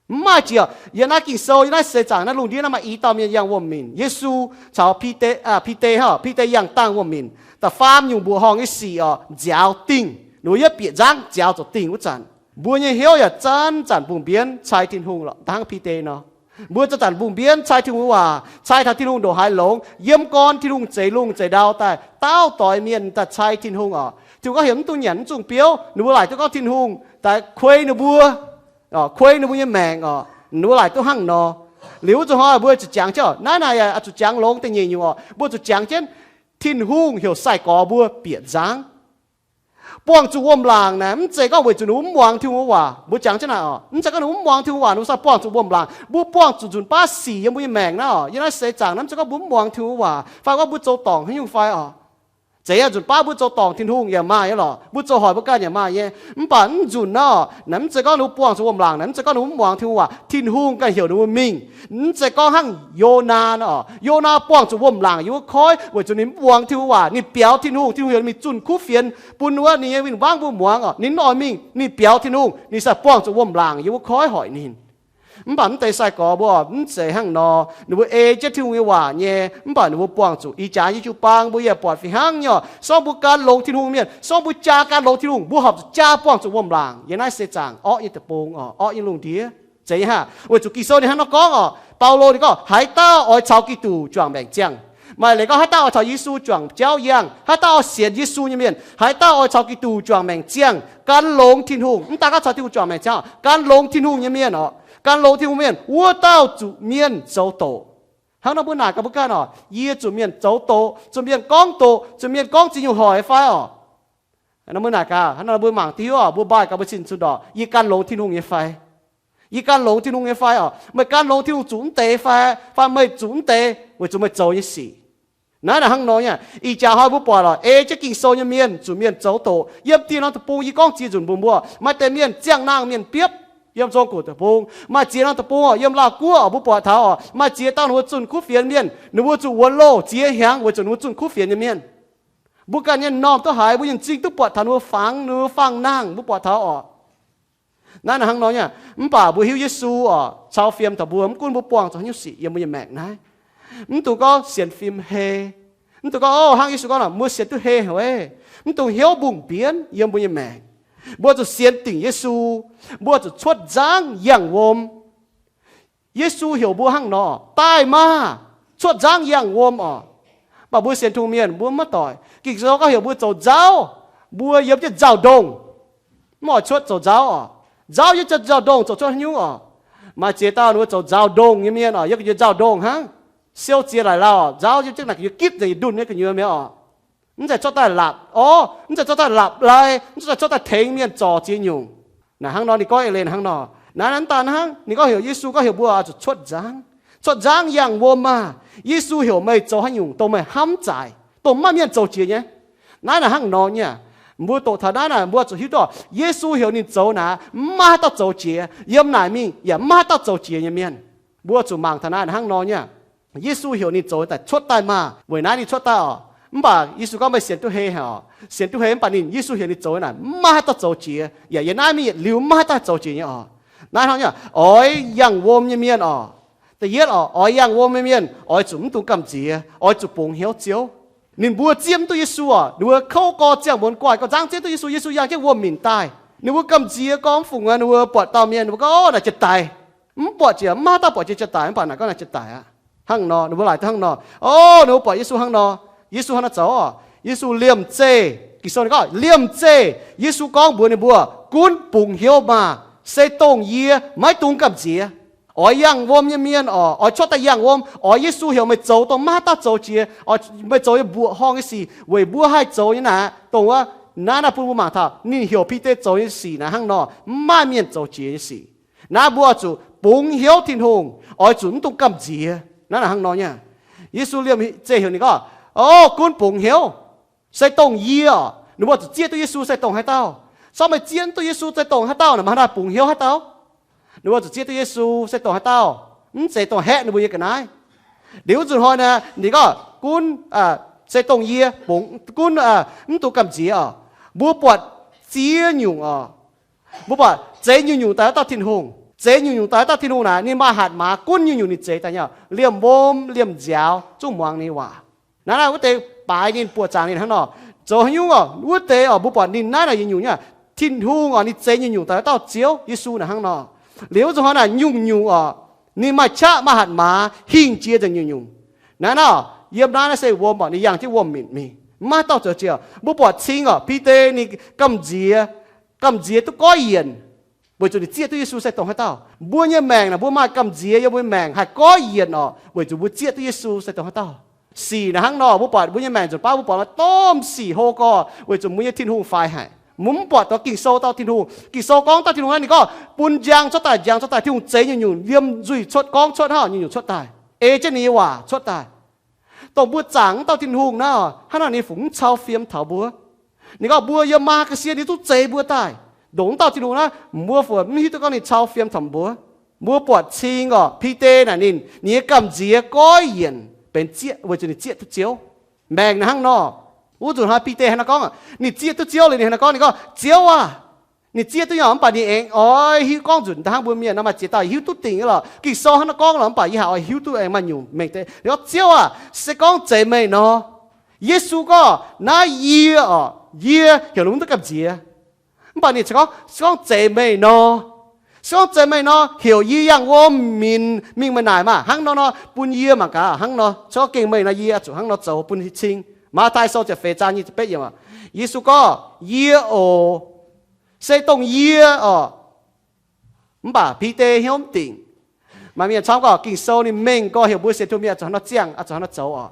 Mv maaih jiex orqc, yiem naaiv Ging-Sou, yiem naaiv seix zaangc naaiv lungh ndiev naaiv maaih i dauh mienh yangh wuom-minc. Yesu caux Bide, Bide hnangv, Bide yangh dangh wuom-minc. Da'faam nyungc mbuoqc horngh nyei sic orqc, nziaaux dingh. Ninh mbuo yietv bieqc nzangv nziaaux zoux dingh wuov zanc, mbuo nyei hnyouv yaac zanc-zanc mbungh mbienv cai Tin-Hungh lorqc, hnangv Bide nor. Mbuo zanc-zanc mbungh mbienv cai Tin-Hungh nyei waac, cai taux Tin-Hungh ndongc haaix longx, yiem gorn Tin-Hungh zeix lungh zeix ndau daaih, dauh doix mienh daaih cai Tin-Hungh orqc. Tin-Hungh gorngv heuc mv dungx nyanc mv zungh biouv, ninh mbuo laaic duqv gorngv Tin-Hungh daaih kuei ninh mbuo, kuei ninh mbuo nyei maengc orqc. Ninh mbuo laaic duqv hnangv nor. Liuz wuov zuqc hnoi mbuo zuqc jangx jienv orqc, naaiv naaic yaac zuqc jangx longx da'nyeic nyungc orqc, mbuo zuqc jangx jienv Tin-Hungh heuc sai-gorx mbuo bieqc nzangv. Buangh zuqc wuom-laangc naaic mv zeiz gorngv weic zuqc ninh mbuo mv muangx Tin-Hungh nyei waac. Mbuo jangx jienv naaic orqc, mv zeiz gorngv ninh mbuo mv muangx Tin-Hungh waac ninh mbuo sai buangh zuqc wuom-laangc. Mbuo buangh zuqc nzunc baav sic yiem mbuo nyei maengc naaiv orqc, yiem naaiv seix zaangc naaiv mv zeiz gorngv mbuo mv muangx Tin-Hungh nyei waac fai gorngv mbuo zoux dorngc haaix nyungc fai orqc. Zeiz aqv, nzunc baav mbuo zoux dorngc Tin-Hungh yaac maaih nyei lorqc, mbuo zoux hoic mbuo ganh yaac maaih nyei. Mv baac mv nzunc naaiv orqc, naaiv mv zeiz gorngv ninh mbuo buangh zuqc wuom-laangc, naaiv mv zeiz gorngv ninh mbuo mv muangx Tin-Hungh waac. Tin-Hungh ganh heuc ninh mbuo mingh. Mv zeiz gorngv hnangv Yonaa naaiv orqc, Yonaa buangh zuqc wuom-laangc yiem wuov koiv weic zuqc ninh mv muangx Tin-Hungh waac, ninh biaux Tin-Hungh. Tin-Hungh heuc ninh mingh zunh kuv fienx bun wuov ninh nyei win-wangv mbuo muangx orqc, ninh mv oix mingh, ninh biaux Tin-Hungh, ninh sai buangh zuqc wuom-laangc yiem wuov koiv hoic ninh. Mv baac mv deix sai-gorx mbuo mv zeiz hnangv nor. Ninh mbuo ei jienv Tin-Hungh nyei waac nyei, mv baac ninh mbuo buangh zuqc. Ih jaax nyei jiu-baang mbuo yaac buatc fih hnangv nyei orqc, sorng mbuo gan longx Tin-Hungh mienh, sorng mbuo jaa gan longx Tin-Hungh, mbuo horpc zuqc jaa buangh zuqc wuom-laangc yiem naaiv seix zaangc orqv nyei deic-bung orqc, orqv nyei lungh ndiev. Zeiz nyei haah? Weic zuqc Ging-Sou ninh hnangv nor gorngv orqc, Baulo ninh gorngv, haaix dauh oix caux Giduc juangc maengc ziangh. Maaih leiz gorngv haaix dauh oix caux Yesu juangc jauv yangh, haaix dauh oix sienx Yesu nyei mienh, haaix dauh oix caux Giduc juangc maengc ziangh, gan longx Tin-Hungh, mv daan gorngv caux Tin-Hungh juangc maengc ziangh, gan longx Tin-Hungh nyei mienh orqc, gan longx Tin-Hungh mienh, wuov dauh zuqc mienh zoux doqc. Hnangv nor mbuo naaic gaax mbuo ganh orqc, yie zuqc mienh zoux doqc, zuqc mienh gorngv doqc, zuqc mienh gorngv ziex nyungc hoic fai orqc? Nor mbuo naaic gaax, hnangv nor mbuo mangc duqv hiuv orqc, mbuo mbaih gaax mbuo sin zunh ndorqc, yie gan longx Tin-Hungh nyei fai? Yie gan longx Tin-Hungh nyei fai orqc? Meih gan longx Tin-Hungh zuqc mv deix fai, fai meih zuqc mv deix weic zuqc meih zoux nyei sic? Naaiv naaic hnangv nor nyei. Ih jaax hnoi mbuo buatc lorqc, ei jienv Ging-Sou nyei mienh zuqc mienh zoux doqc. Yiem dieh norm deic-bung yie gorngv ziex nzunc mbuox mbuo, maaih deix mienh ziangh nangh mienh biopv yiem Zong-Guoqv deic-bung. Maaih ziex norm deic-bung orqc, yiem Lauv Guoqv orqc, mbuo buatc taux orqc, maaih ziex dauh ninh mbuo zunh kuv fienx mienh, ninh mbuo zuqc wuonx loh ziex hnyangx weic zuqc ninh mbuo zunh kuv fienx nyei mienh. Mbuo ganh nyei m'normh duqv haiz mbuo nyei m'zing duqv buatc taux ninh mbuo fangx, ninh mbuo fangx nangh, mbuo buatc taux orqc. Naaiv naaic hnangv nor nyei. Mv baac mbuo hiuv Yesu orqc, cau fiem taux mbuo, mv gunv mbuo buangh zuqc haaix nyungc sic yiem mbuo nyei maengc naaiv. Mv dungx gorngv sienx fim hei. Mv dungx gorngv, o, hnangv Yesu gorngv nor, mbuo sienx duqv hei haic. Mv dungx hnyouv mbungh mbienv yiem mbuo nyei maengc. Mbuo zuqc sienx dingc Yesu. Mbuo zuqc cuotv nzangv yangh wuom. Yesu heuc mbuo hnangv nor, daaih maah! Cuotv nzangv yangh wuom orqc. Mv baac mbuo sienx Tin-Hungh mienh mbuo maiv doic. Ging-Sou gorngv heuc mbuo zoux nzauv, mbuo yiem jienv nzauh ndongh. Mv oix cuotv zoux nzauv oc. Nzauv yiem nzauv ndongh zoux cuotv haaix nyungc oc. Maaih ziex dauh ninh mbuo zoux nzauv ndongh nyei mienh oc, yiem gu'nyuoz nzauv ndongh hnangv. Siou ziex laic lauh, nzauv yiem jienv naaic gu'nyuoz gitv nzengc, ndunh nyei gu'nyuoz mi'aqv oc. Mv zeiz cuotv daaih lapc orv, mv zeiz cuotv daaih lapc lai, mv zeiz cuotv daaih tengx mienh zorc ziex nyungc. Naaic hnangv nor ninh gorngv eix leiz hnangv nor. Naaiv, naaiv daaih hnangv ninh gorngv heuc Yesu gorngv heuc mbuo oix zuqc cuotv nzangv, cuotv nzangv yangh wuom maah! Yesu heuc meih zoux haaix nyungc dongh meih hnamv zaaic, dongh maiv maaih mienh zoux jiex nyei? Naaiv naaic hnangv nor nyei. Mbuo doqc taux naaiv naaic mbuo zuqc hiuv duqv Yesu heuc ninh zoux naaic maiv maaih haaix dauh zoux jiex, yiem naaic mingh yaac maiv maaih haaix dauh zoux jiex nyei mienh. Mbuo zuqc mangc taux naaiv naaic hnangv nor nyei. Yesu heuc ninh zoux daaih cuotv daaih maah! Weic naaiv ninh cuotv daaih oc. Mv baac Yesu gorngv meih sienx duqv hei haic oc, sienx duqv hei, mv baac ninh, Yesu heuc ninh zoux naaic maiv maaih haaix dauh zoux jiex, yaac yiem naaiv mingh yietc liuz maiv maaih haaix dauh zoux jiex nyei oc. Naaiv hnangv nyei, oix yangh wuom nyei mienh oc. Da'yietv oc, oix yangh wuom nyei mienh oix zuqc mv dungx gamh nziex, oix zuqc bungx hnyouv Ziouv. Ninh mbuo zieqv mv duqv Yesu oc, ninh mbuo kouv gorx ziangh muonz guaaih gorx nzangv zieqv duqv Yesu. Yesu yangh jienv wuom minc daaih, ninh mbuo gamh nziex gorngv mv fungc, ninh mbuo buatc dauh mienh ninh mbuo gorngv, Naaic jiex daic. Mv buatc jiex, mv maaih dauh buatc jiex jiex daaih, mv baac naaic gorngv naaic jiex daic aqv. Hnangv nor ninh mbuo laaic duqv hnangv nor. Orv, ninh mbuo buatc Yesu hnangv nor. Yesu hnangv naaiv zoux oc. Yesu liemh zeih, Ging-Sou ninh gorngv liemh zeih Yesu gorngv mbuox ninh mbuo, Gunv bungx hnyouv maah! Se dongh yie, maiv dungx gamh nziex. Oix yangh wuom nyei mienh oc, oix cuotv daaih yangh wuom. Oix Yesu heuc meih zoux dongh maiv haaix dauh zoux jiex, oix meih zoux nyei mbuoqc horngh nyei sic weic mbuo haih zoux nyei naaic. Dongh wuov naaiv naaiv bun mbuo mangc taux ninh heuc Bide zoux nyei sic naaic hnangv nor, mv maaih mienh zoux jiex nyei sic. Naaiv mbuo oix zuqc bungx hnyouv Tin-Hungh, oix zuqc mv dungx gamh nziex. Naaiv naaic hnangv nor nyei. Yesu liemh zeih heuc ninh gorngv, Orv, gunv bungx hnyouv. Se dongh yie oc. Ninh mbuo zuqc zieqv duqv Yesu se dongh haaix dauh. Se gorngv meih zieqv mv duqv Yesu se dongh haaix dauh naaic, maaih haaix dauh bungx hnyouv haaix dauh? Ninh mbuo zuqc zieqv duqv Yesu se dongh haaix dauh, mv zeiz dongh haeqv ninh mbuo nyei ga'naaiv. Liuz wuov nzunc hnoi naaic ninh gorngv, Gunv, se dongh yie bungx, gunv mv dungx gamh nziex oc. Mbuo buatc ziex nyungc oc. Mbuo buatc zeix nyungc-nyungc daaih haaix dauh Tin-Hungh. Zeix nyungc-nyungc daaih haaix dauh Tin-Hungh naaic, ninh maaih hatc maaz gunv nyungc-nyungc ninh zeix daaih nyei oc. Liemh wuom, liemh nziaaux, zungv muangx ninh nyei waac. Naaiv naaiv wuov deix baaix ninh, buoqc zaangc ninh hnangv nor. Zoux haaix nyungc oc, wuov deix oc, mbuo buatc ninh naaiv naaic nyungc-nyungc nyei. Tin-Hungh oc, ninh zeix nyungc-nyungc daaih haaix dauh? Ziouv Yesu naaic hnangv nor. Liuz wuov nzunc hnoi naaic nyungc-nyungc oc, ninh maaih qaqv maaih hatc maaz hingh jiex nzengc nyungc-nyungc. Naaiv naaiv oc, yiem naaiv naaiv se wuom oc, ninh yangh jienv wuom minc mingh, mv maaih haaix dauh zoux jiex. Mbuo buatc cing oc, Bide ninh gamh nziex, gamh nziex duqv goiv yienc, weic zuqc ninh zieqv duqv Yesu se dongh haaix dauh. Mbuo nyei maengc naaic, mbuo maaih gamh nziex yiem mbuo nyei maengc haih goiv yienc oc, weic zuqc mbuo zieqv duqv Yesu se dongh haaix dauh. Sic naaic hnangv nor, mbuo buatc mbuo nyei maengc nzunc baav mbuo buatc maaih domh sic hlo gorx, weic zuqc mbuo nyei Tin-Hungh faix haic. Mbuo mv buatc doix Ging-Sou dauh Tin-Hungh. Ging-Sou gorngv dauh Tin-Hungh naaiv, ninh gorngv bun njang cuotv daaih, njang cuotv daaih. Tin-Hungh zeix nyungc-nyungc, liemh nzuih cuotv, gorngv cuotv hnangv, nyungc-nyungc cuotv daaih, ei jienv ninh nyei waac cuotv daaih. Dongh mbuo zaangc wuov dauh Tin-Hungh naaiv, hnangv naaic ninh fungc mv cau fiem taux mbuo. Ninh gorngv mbuo yiem maa ga'sie ninh duqv zeix mbuo daaih. Ndongc wuov dauh Tin-Hungh naaiv, mbuo fungc mv hiuv duqv gorngv ninh cau fiem taux mbuo. Mbuo buatc cing oc, Bide naaic ninh, ninh nyei gamh nziex goiv yienc benx zieqv, weic zuqc ninh zieqv duqv Ziouv. Maengc naaic hnangv nor. Wuov nzunc hnoi Bide hnangv naaiv gorngv, ninh zieqv duqv Ziouv liuz ninh hnangv naaiv gorngv, Ninh gorngv, Ziouv aah! Ninh zieqv duqv nyei, mv baac ninh aengx oix hiuv gorngv nzunc hnangv mbuo mienh nor, maaih ziex dauh hiuv duqv dingc nyei lorqc. Ging-Sou hnangv naaiv gorngv lorqc, mv baac yie haiz oix hiuv duqv aengx maaih nyungc mengh deix. Ninh gorngv, Ziouv aah! Se gorngv zeiz meih nor, Yesu gorngv, Naaiv yie oc, yie heuc lungh duqv gamh nziex. Mv baac ninh gorngv, Se gorngv zeiz meih nor, se gorngv zeiz meih nor, heuc yie yangh wuom minc mingh meih naaic maah! Hnangv nor nor bun yie mangc gaax hnangv nor. Se gorngv gengh meih nor, yie zuqc hnangv nor zoux bun cing. Matv^tai Sou ziepc feix zaang nyic ziepc betv yiemc, Yesu gorngv, Yie oc, se dongh yie oc. Mv baac Bide hnyouv mv dingc. Maaih mienh camv gorngv Ging-Sou ninh mengh gorx heuc mbuo sienx Tin-Hungh mienh zuqc hnangv nor ziangh, zuqc hnangv nor zoux oc.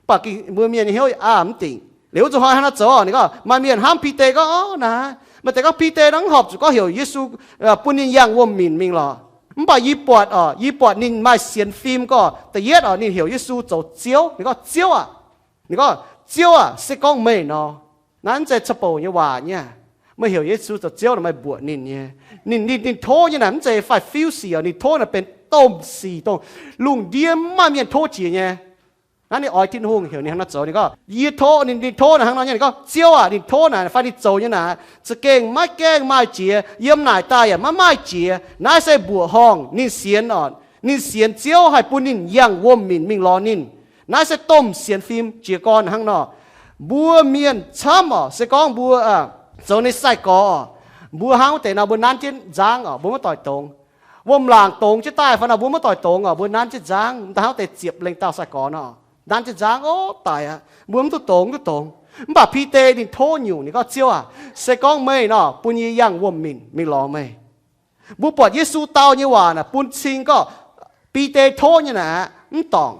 Mv baac mbuo mienh nyei hnyouv aav mv dingc. Liuz wuov nzunc hnoi hnangv nor zoux oc, ninh gorngv maaih mienh hnamv Bide gorngv, Orv, naaiv maaih deix gorngv Bide nor mv horpc zuqc gorngv heuc Yesu bun ninh yangh wuom minc mingh lorqc. Mv baac yie buatc oc, yie buatc ninh maaih sienx fim gorngv da'yietv oc, ninh heuc Yesu zoux Ziouv. Ninh gorngv, Ziouv aah! Ninh gorngv, Ziouv aah! Se gorngv meih nor. Naaiv mv zeiz ca'bouc nyei waac nyei. Meih heuc Yesu zoux Ziouv nor, meih mbuoqc ninh nyei. Ninh, ninh, ninh tov nyei naaic mv zeiz faix-fiuv sic oc, ninh tov naaic benx domh sic, dongh lungh ndiev mv maaih mienh tov jiex nyei. Naaiv ninh oix Tin-Hungh heuc ninh hnangv nor zoux. Ninh gorngv, Yie tov, ninh, ninh tov naaic hnangv nor nyei. Ninh gorngv, Ziouv aah! Ninh tov naaic fai ninh zoux nyei naaic za'gengh maiv gaengh maaih jiex, yiem naaic daaih yaac maiv maaih jiex. Naaiv se mbuoqc horngh ninh sienx oc. Ninh sienx Ziouv haih bun ninh yangh wuom minc mingh lorz ninh. Naaiv se domh sienx fim jiez gorn hnangv nor. Mbuo mienh camv oc, se gorngv mbuo zoux ninh sai-gorx oc, mbuo hnangv wuov deix nor mbuo nanv jienv nzangv oc, mbuo maiv doic dongz. Wuom-laangc dongz jienv daaih fai nor mbuo maiv doic dongz oc, mbuo nanv jienv nzangv. Mv daaih hnangv wuov deix ziepc lengh dauh sai-gorx nor, nanv jienv nzangv, Ov, daic aqv, mbuo mv duqv dongz, mv duqv dongz. Mv baac Bide ninh tov nyungc, ninh gorngv, Ziouv aac, se gorngv meih nor, bun yie yangh wuom-minc mingh lorz meih. Mbuo buatc Yesu dau nyei waac naaic bun cing gorngv Bide tov nyei naaic aqv, mv dorngc.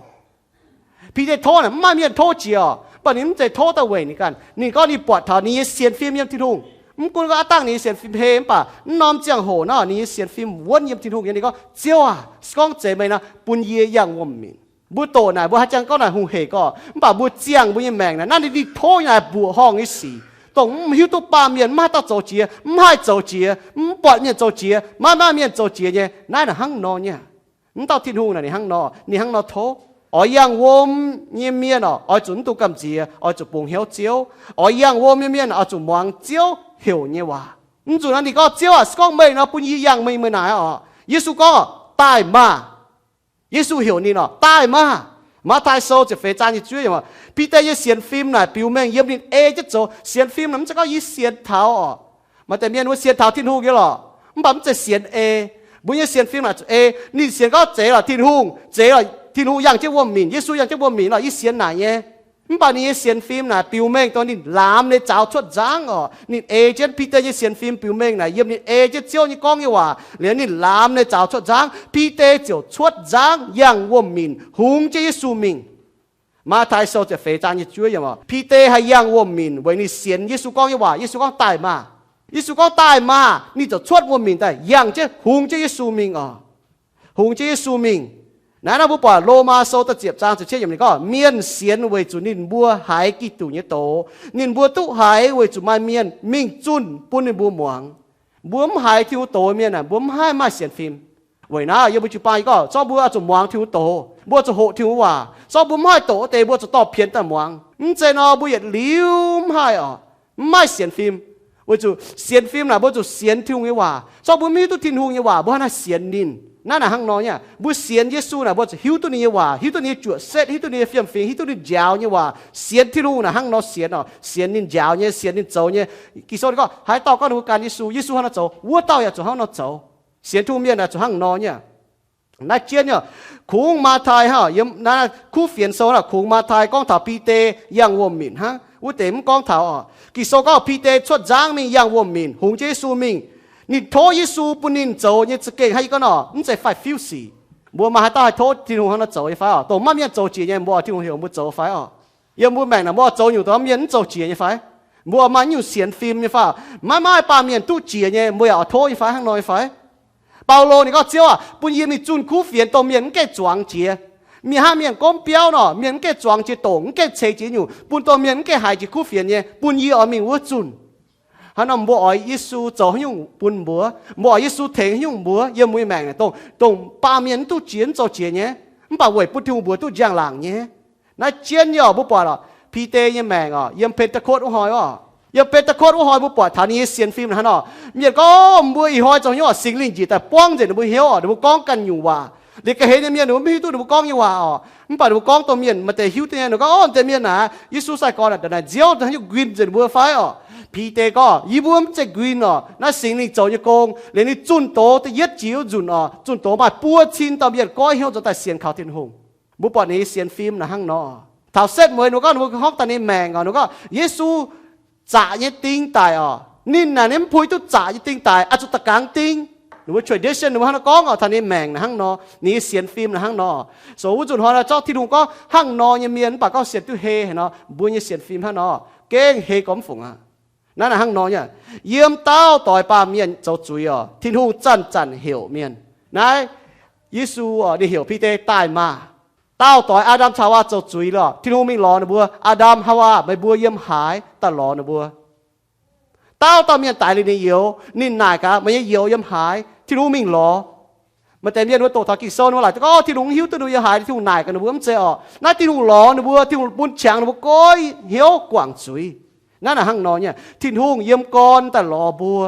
Bide tov naaic mv maaih mienh tov jiex oc, mv baac ninh mv zeiz tov daaih weic ninh ganh. Ninh gorngv ninh buatc taux ninh nyei sienx fim yiem Tin-Hungh. Mv gunv gorngv aav dangh ninh nyei sienx fim hei, mv baac mv norm ziangh hoc nor ninh nyei sienx fim wuonv yiem Tin-Hungh nyei. Ninh gorngv, Ziouv aac, se gorngv zeiz meih nor, bun yie yangh wuom-minc. Mbuo doqc naaic mbuo haaix jangx gorngv naaic hungh hec gorqv, mv baac mbuo ziangh mbuo nyei maengc naaic, naaiv ninh dingh tov nyei naaic mbuoqc horngh nyei sic, dongh mv hiuv duqv baamh mienh mv maaih dauh zoux jiex, mv haih zoux jiex, mv buatc mienh zoux jiex, maiv maaih mienh zoux jiex nyei. Naaiv naaic hnangv nor nyei. Mv dauh Tin-Hungh naaic ninh hnangv nor, ninh hnangv nor tov, oix yangh wuom nyei mienh oc, oix zuqc mv dungx gamh nziex, oix zuqc bungx hnyouv Ziouv. Oix yangh wuom nyei mienh oix zuqc muangx Ziouv heuc nyei waac. Mv zuqc naaiv ninh gorngv, Ziouv aac, se gorngv meih nor, bun yie yangh meih, meih naaic oc. Yesu gorngv, Daaih maah! Yesu heuc ninh oc, Daaih maah! Matv^taai Sou ziepc feix zaang nyic ziepc juov yiemc, Bide nyei sienx fim naaic biux mengh yiem ninh ei jienv zoux. Sienx fim naaic mv zeiz gorngv yie sienx taux oc. Maaih deix mienh wuov sienx taux Tin-Hungh nyei lorqc, mv baac mv zeiz sienx ei. Mbuo nyei sienx fim naaic zuqc ei. Ninh sienx gorngv, Zeiz lorqc Tin-Hungh, zeiz lorqc Tin-Hungh yangh jienv wuom-minc, Yesu yangh jienv wuom-minc lorqc, yie sienx naaic nyei. Mv baac ninh nyei sienx fim naaic biux mengh dongh ninh laamx nyei zaux cuotv nzangv oc. Ninh ei jienv Bide nyei sienx fim biux mengh naaic yiem ninh ei jienv Ziouv nyei gorngv nyei waac liuz, ninh laamx nyei zaux cuotv nzangv. Bide ziouc cuotv nzangv yangh wuom-minc hungx jienv Yesu mingh. Matv^taai Sou ziepc feix zaang nyic ziepc juov yiemc, Bide haih yangh wuom-minc weic ninh sienx Yesu gorngv nyei waac. Yesu gorngv, Daaih maah! Yesu gorngv, Daaih maah! Ninh ziouc cuotv wuom-minc daaih yangh jienv hungx jienv Yesu mingh oc. Hungx jienv Yesu mingh. Naaiv nor mbuo buatc Lomaa Sou da'ziepc zaang ziepc cietv yiemc ninh gorngv, Mienh sienx weic zuqc ninh mbuo haiz Giduc nyei doz. Ninh mbuo duqv haiz weic zuqc maaih mienh mingh zunh bun ninh mbuo muangx. Mbuo mv haiz Tin-Hungh doz mienh aah, mbuo mv haih maaih sienx fim. Weic naaiv yie mbuo jiu-baang yie gorngv, zorqv mbuo oix zuqc muangx Tin-Hungh doz, mbuo zuqc hoqc Tin-Hungh waac. Zorqv mbuo mv haih doqc wuov deix, mbuo zuqc dorh pienx daaih muangx. Mv zeiz nor mbuo yietc liuz mv haih oc, mv maaih sienx fim. Weic zuqc sienx fim naaic mbuo zuqc sienx Tin-Hungh nyei waac. Zorqv mbuo mv hiuv duqv Tin-Hungh nyei waac, mbuo hnangv naaiv sienx ninh. Naaiv naaic hnangv nor nyei. Mbuo sienx Yesu naaic mbuo zuqc hiuv duqv ninh nyei waac, hiuv duqv ninh nyei juoqc setv, hiuv duqv ninh nyei fiem-fingx, hiuv duqv ninh njaaux nyei waac. Sienx Tin-Hungh naaic hnangv nor sienx oc. Sienx ninh njaaux nyei, sienx ninh zoux nyei. Ging-Sou ninh gorngv, Haaix dauh gorngv ninh mbuo gan Yesu, Yesu hnangv nor zoux, wuov dauh yaac zuqc hnangv nor zoux. Sienx Tin-Hungh mienh naaic zuqc hnangv nor nyei. Naaiv jienv nyei, kungx Matv^taai hnangv, yiem naaiv Kuv Fienx Sou naaic kungx Matv^taai gorngv taux Bide yangh wuom-minc hnangv. Wuov deix mv gorngv taux oc. Ging-Sou gorngv Bide cuotv nzangv mingh yangh wuom-minc hungx jienv Yesu mingh. Ninh tov Yesu bun ninh zoux nyei za'gengh hnangv yie gorngv nor, mv zeiz faix-fiuv sic. Mbuo maaih haaix dauh haih tov Tin-Hungh hnangv nor zoux nyei fai oc? Dongh maiv maaih mienh zoux jiex nyei, mbuo oix Tin-Hungh heuc mbuo zoux fai oc? Yiem mbuo maengc naaic mbuo oix zoux nyungc dongh mienh mv zoux jiex nyei fai? Mbuo maaih nyungc sienx fim nyei fai? Maiv maaih baamh mienh duqv jiex nyei, mbuo yaac oix tov nyei fai? Hnangv nor nyei fai? Baulo ninh gorngv, Ziouv aac, bun yie mingh zunh kuv fienx dongh mienh mv gaengh zuangx jiex. Mienh hnangv mienh gomv biauv nor, mienh mv gaengh zuangx jiex doqc, mv gaengh ceix jiex nyungc, bun dongh mienh mv gaengh haiz jiex kuv fienx nyei, bun yie oix mingh wuov zunh. Hnangv nor mbuo oix Yesu zoux haaix nyungc bun mbuo? Mbuo oix Yesu tengx haaix nyungc mbuo yiem mbuo nyei maengc naaic? Dongh, dongh baamh mienh mv duqv jiex, mv zoux jiex nyei, mv baac weic bun Tin-Hungh mbuox duqv njang-laangc nyei. Naaiv jienv nyei oc, mbuo buatc oc, Bide nyei maengc oc, yiem Pentekotv wuov hnoi oc. Yiem Pentekotv wuov hnoi mbuo buatc taux ninh nyei sienx fim hnangv nor. Mienh gorngv, Mbuo ih hnoi zoux haaix nyungc oc? Singx Lingh njiec daaih buangv nzengc ninh mbuo hnyouv oc. Ninh mbuo gorngv ganh nyungc waac. Liuz ga'hlen nyei mienh ninh mbuo mv hiuv duqv ninh mbuo gorngv nyei waac oc. Mv baac ninh mbuo gorngv dongh mienh, maaih deix hiuv duqv nyei, ninh gorngv, Ov, deix mienh naaic, Yesu sai-gorx naaic, ndongc naaic nziouv, haaix nyungc nquin nzengc ninh mbuo fai oc? Bide gorngv, Yie mbuo mv zeiz nquin oc. Naaiv Singx Lingh zoux nyei gong. Liuz ninh zunh doz da'yietv jiex wuov nzunc oc, zunh doz maaih buo cin dauh mienh goiv hnyouv nzuonx daaih sienx kaux Tin-Hungh. Mbuo buatc ninh nyei sienx fim naaic hnangv nor. Taux setv mueiz ninh mbuo gorngv, ninh mbuo horpc daaih ninh maengc oc, ninh gorngv, Yesu zaqc nyei ding daic oc. Ninh naaic ninh mv puix duqv zaqc nyei ding daic, oix zuqc da'gangx ding. Ninh mbuo tradition ninh mbuo hnangv nor gorngv oc, taux ninh maengc naaic hnangv nor, ninh nyei sienx fim naaic hnangv nor. So wuov nzunc hnoi naaic zorqv Tin-Hungh gorngv hnangv nor nyei mienh mv baac gorngv sienx duqv hei haaix nor, mbuo nyei sienx fim hnangv nor gengh hei gormx fungc aqv. Naaiv naaic hnangv nor nyei. Yiem dauh doix baamh mienh zoux zuiz oc, Tin-Hungh zanc-zanc heuc mienh. Naaiv Yesu oc, ninh heuc Bide, Daaih maah! Dauh doix Aa^ndam caux Haawaa zoux zuiz lorqc, Tin-Hungh mingh lorz ninh mbuo, Aa^ndam, Haawaa, meih mbuo yiem haaix? Daaih lorz ninh mbuo. Dauh dauh mienh daix liuz ninh youz, ninh naaic gaax, Meih nyei youz yiem haaix? Tin-Hungh mingh lorz. Maaih deix mienh mbuo doqc taux Ging-Sou, ninh mbuo laaic gorngv, Tin-Hungh hiuv duqv ninh mbuo yiem haaix, Tin-Hungh naaic gaax ninh mbuo, mv zeiz oc. Naaiv Tin-Hungh lorz ninh mbuo, Tin-Hungh bun qangx ninh mbuo goiv hnyouv guangc zuiz. Naaiv naaic hnangv nor nyei, Tin-Hungh yiem gorn daaih lorz mbuo.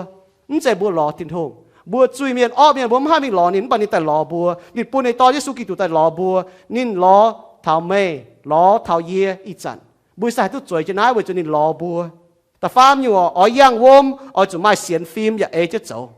Mv zeiz mbuo lorz Tin-Hungh. Mbuo zuiz-mienh, orqv mienh, mbuo mv haih mingh lorz ninh, mv baac ninh daaih lorz mbuo. Ninh bun ninh Dorn Yesu Giduc daaih lorz mbuo. Ninh lorz taux meih, lorz taux yie ih zanc. Mbuo se haih duqv zueiz jienv naaiv weic zuqc ninh lorz mbuo. Da'faam nyungc oix yangh wuom, oix zuqc maaih sienx fim yaac ei jienv zoux.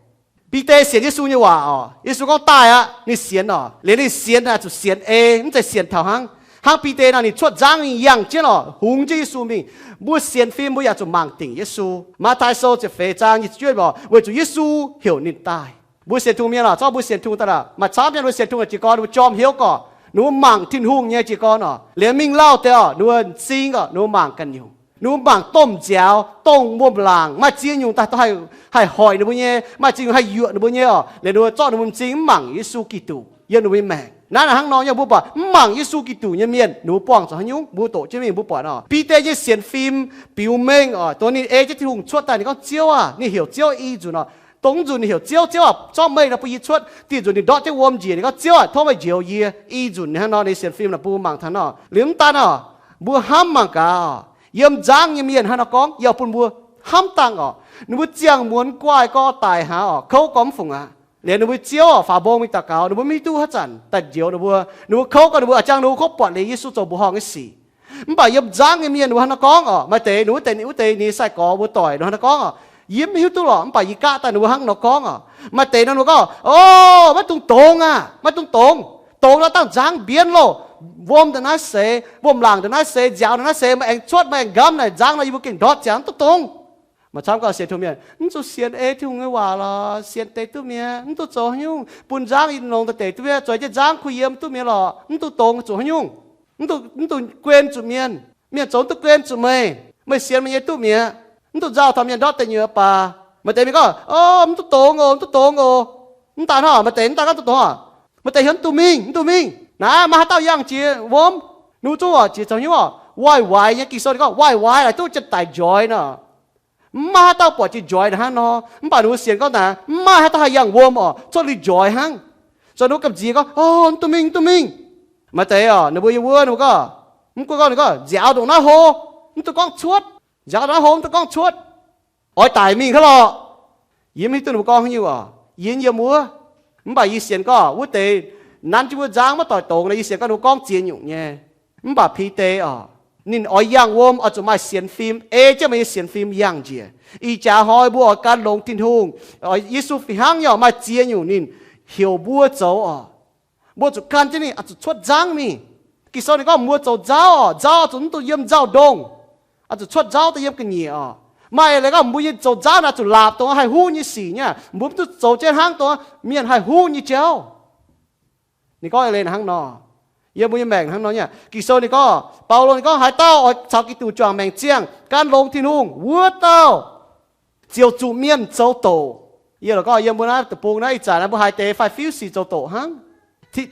Bide sienx Yesu nyei waac oc. Yesu gorngv daaih aqv, ninh sienx oc. Liuz ninh sienx naaic zuqc sienx ei, mv zeiz sienx taux hnangv. Hnangv Bide nor, ninh cuotv nzangv mingh yangh jienv oc, hungx jienv Yesu mingh. Mbuo sienx fim mbuo yaac zuqc mangc dingc Yesu. Matv^taai Sou ziepc feix zaang nyic ziepc juov, weic zuqc Yesu heuc ninh daaih. Mbuo sienx tungh mienh oc, zorqv mbuo sienx tungh daaih, maaih camv mienh mbuo sienx tungh jiez gorn ninh mbuo jorm hnyouv gorqc, ninh mbuo mangc Tin-Hungh nyei jiez gorn oc, liemh mingh lauh deix oc, ninh mbuo m'zing oc, ninh mbuo mangc ganh nyungc. Ninh mbuo mangc domh nziaaux, dongh wuom-laangc, maaih ziex nyungc daaih haih hoic ninh mbuo nyei, maaih ziex nyungc haih yuoqc ninh mbuo nyei oc, liemh ninh mbuo zorqv ninh mbuo m'zing mv mangc Yesu Giduc yiem ninh mbuo nyei maengc. Naaiv naaic hnangv nor nyei, mbuo buatc mv mangc Yesu Giduc nyei mienh ninh mbuo buangh zuqc haaix nyungc, mbuo doqc jienv mingh mbuo buatc oc. Bide nyei sienx fim biux mengh oc, dongh ninh ei jienv Tin-Hungh cuotv daaih ninh gorngv, Ziouv aah! Ninh heuc Ziouv i nzunc oc. Dongh mv nzunc ninh heuc Ziouv, Ziouv aah! Zorqv meih nor bun yie cuotv. Diuh nzunc ninh ndortv jienv wuom njiec, ninh gorngv, Ziouv aah! Tov meih njoux yie. I nzunc ninh hnangv nor, ninh sienx fim naaic bun mbuo mangc taux nor. Liuz mv daan oc, mbuo hnamv mangc gaax, yiem nzangv nyei mienh hnangv nor gorngv, yaac bun mbuo hnamv dangh oc. Ninh mbuo ziangh muonz guaaih gorx daic hnangv oc, kouv gorx mv fungc aqv. Liuz ninh mbuo Ziouv oc, faaux mbong mingh daux gaux, ninh mbuo mv hiuv duqv haaix zanc daaih njoux ninh mbuo. Ninh mbuo kouv gorx, ninh mbuo a'jang ninh mbuo kov buatc liuz Yesu zoux mbuoqc horngh nyei sic. Mv baac yiem nzangv nyei mienh ninh mbuo hnangv nor gorngv oc, maaih deix ninh wuov deix, wuov deix ninh nyei sai-gorx mbuo doic ninh mbuo hnangv nor gorngv oc, yie mv hiuv duqv lorqc, mv baac yie gaqv daaih ninh mbuo hnangv nor gorngv oc. Maaih deix nor ninh mbuo gorngv, O, maiv dungx dongz aqv, maiv dungx dongz. Dongz nor dangh nzangv mbienv loh. Wuom ndongc naaiv seix, wuom-laangc ndongc naaiv seix, nziaaux ndongc naaiv seix, meih aengx cuotv, meih aengx nqamv naaic nzangv nor, yie mbuo gengh ndortv ziangx, mv dungx dongz. Maaih camv gorngv sienx Tin-Hungh mienh, mv zuqc sienx ei Tin-Hungh nyei waac lorqc, sienx deix duqv mi'aqv, mv dungx zoux haaix nyungc, bun nzangv yie longx daaih deix duqv mi'aqv, zoux jienv nzangv kuh yiem duqv mi'aqv lorqc, mv dungx dongz, zuqc haaix nyungc, mv dungx, mv dungx guen zuqc mienh, mienh zoux mv duqv guen zuqc meih, meih sienx meih nyei duqv mi'aqv, mv dungx nzauh taux mienh ndortv deic nyuoqc baac. Maaih deix mienh gorngv, O, mv dungx dongz oc, mv dungx dongz oc. Mv daan hnangv, maaih deix mv daan gorngv mv dungx dongz oc. Maaih deix heuc mv dungx mingh, mv dungx mingh. Naaiv maaih haaix dauh yangh jiex wuom? Ninh mbuo zungv oc, jiex zoux haaix nyungc oc, waaic waix nyei. Ging-Sou ninh gorngv waaic waix laaic duqv janx-daic njoix nor. Mv maaih haaix dauh buatc jiex njoix naaic hnangv nor, mv baac ninh mbuo sienx gorngv naaic, mv maaih haaix dauh haih yangh wuom oc, cuotv liuz njoix hnangv. Zoux ninh mbuo gamh nziex gorngv, O, mv dungx mingh, mv dungx mingh. Maaih deix oc, ninh mbuo yiem wuov ninh mbuo gorngv, mv gunv gorngv ninh gorngv, Nziaaux ndongc naaiv hlo, mv dungx gorngv cuotv. Nziaaux ndongc naaiv hlo, mv dungx gorngv cuotv. Oix daic mingh kaav lorqc. Yie mv hiuv duqv ninh mbuo gorngv haaix nyungc oc. Yie yiem wuov, mv baac yie sienx gorngv wuov deix nanv jienv wuov nzangv maiv doic dongz nor, yie sienx gorngv ninh mbuo gorngv ziex nyungc nyei. Mv baac Bide oc, ninh oix yangh wuom oix zuqc maaih sienx fim, ei jienv meih nyei sienx fim yangh njiec. Ih jaax hnoi mbuo oix gan longx Tin-Hungh. Yesu fih hnangv nyei oc, maaih ziex nyungc ninh heuc mbuo zoux oc. Mbuo zuqc gan jienv ninh, oix zuqc cuotv nzangv mingh. Ging-Sou ninh gorngv mbuo zoux nzauv oc, nzauv zuqc mv dungx yiem nzauv-ndongh, oix zuqc cuotv nzauv daaih yiem ga'nyiec oc. Maaih leiz gorngv mbuo nyei zoux nzauv naaic zuqc laapc dongh haih huv nyei sic nyei, mbuo mv duqv zoux jienv hnangv dongh mienh haih huv nyei jauv. Ninh gorngv leiz hnangv nor, yiem mbuo nyei maengc hnangv nor nyei. Ging-Sou ninh gorngv, Baulo ninh gorngv, haaix dauh oix caux Giduc juangc maengc ziangh, gan longx Tin-Hungh, wuov dauh ziouc zuqc mienh zoux doqc. Yie lorqc gorngv yiem mbuo naaiv deic-bung naaiv ih zanc naaiv mbuo haiz deix fai fiuv sic zoux doqc hnangv.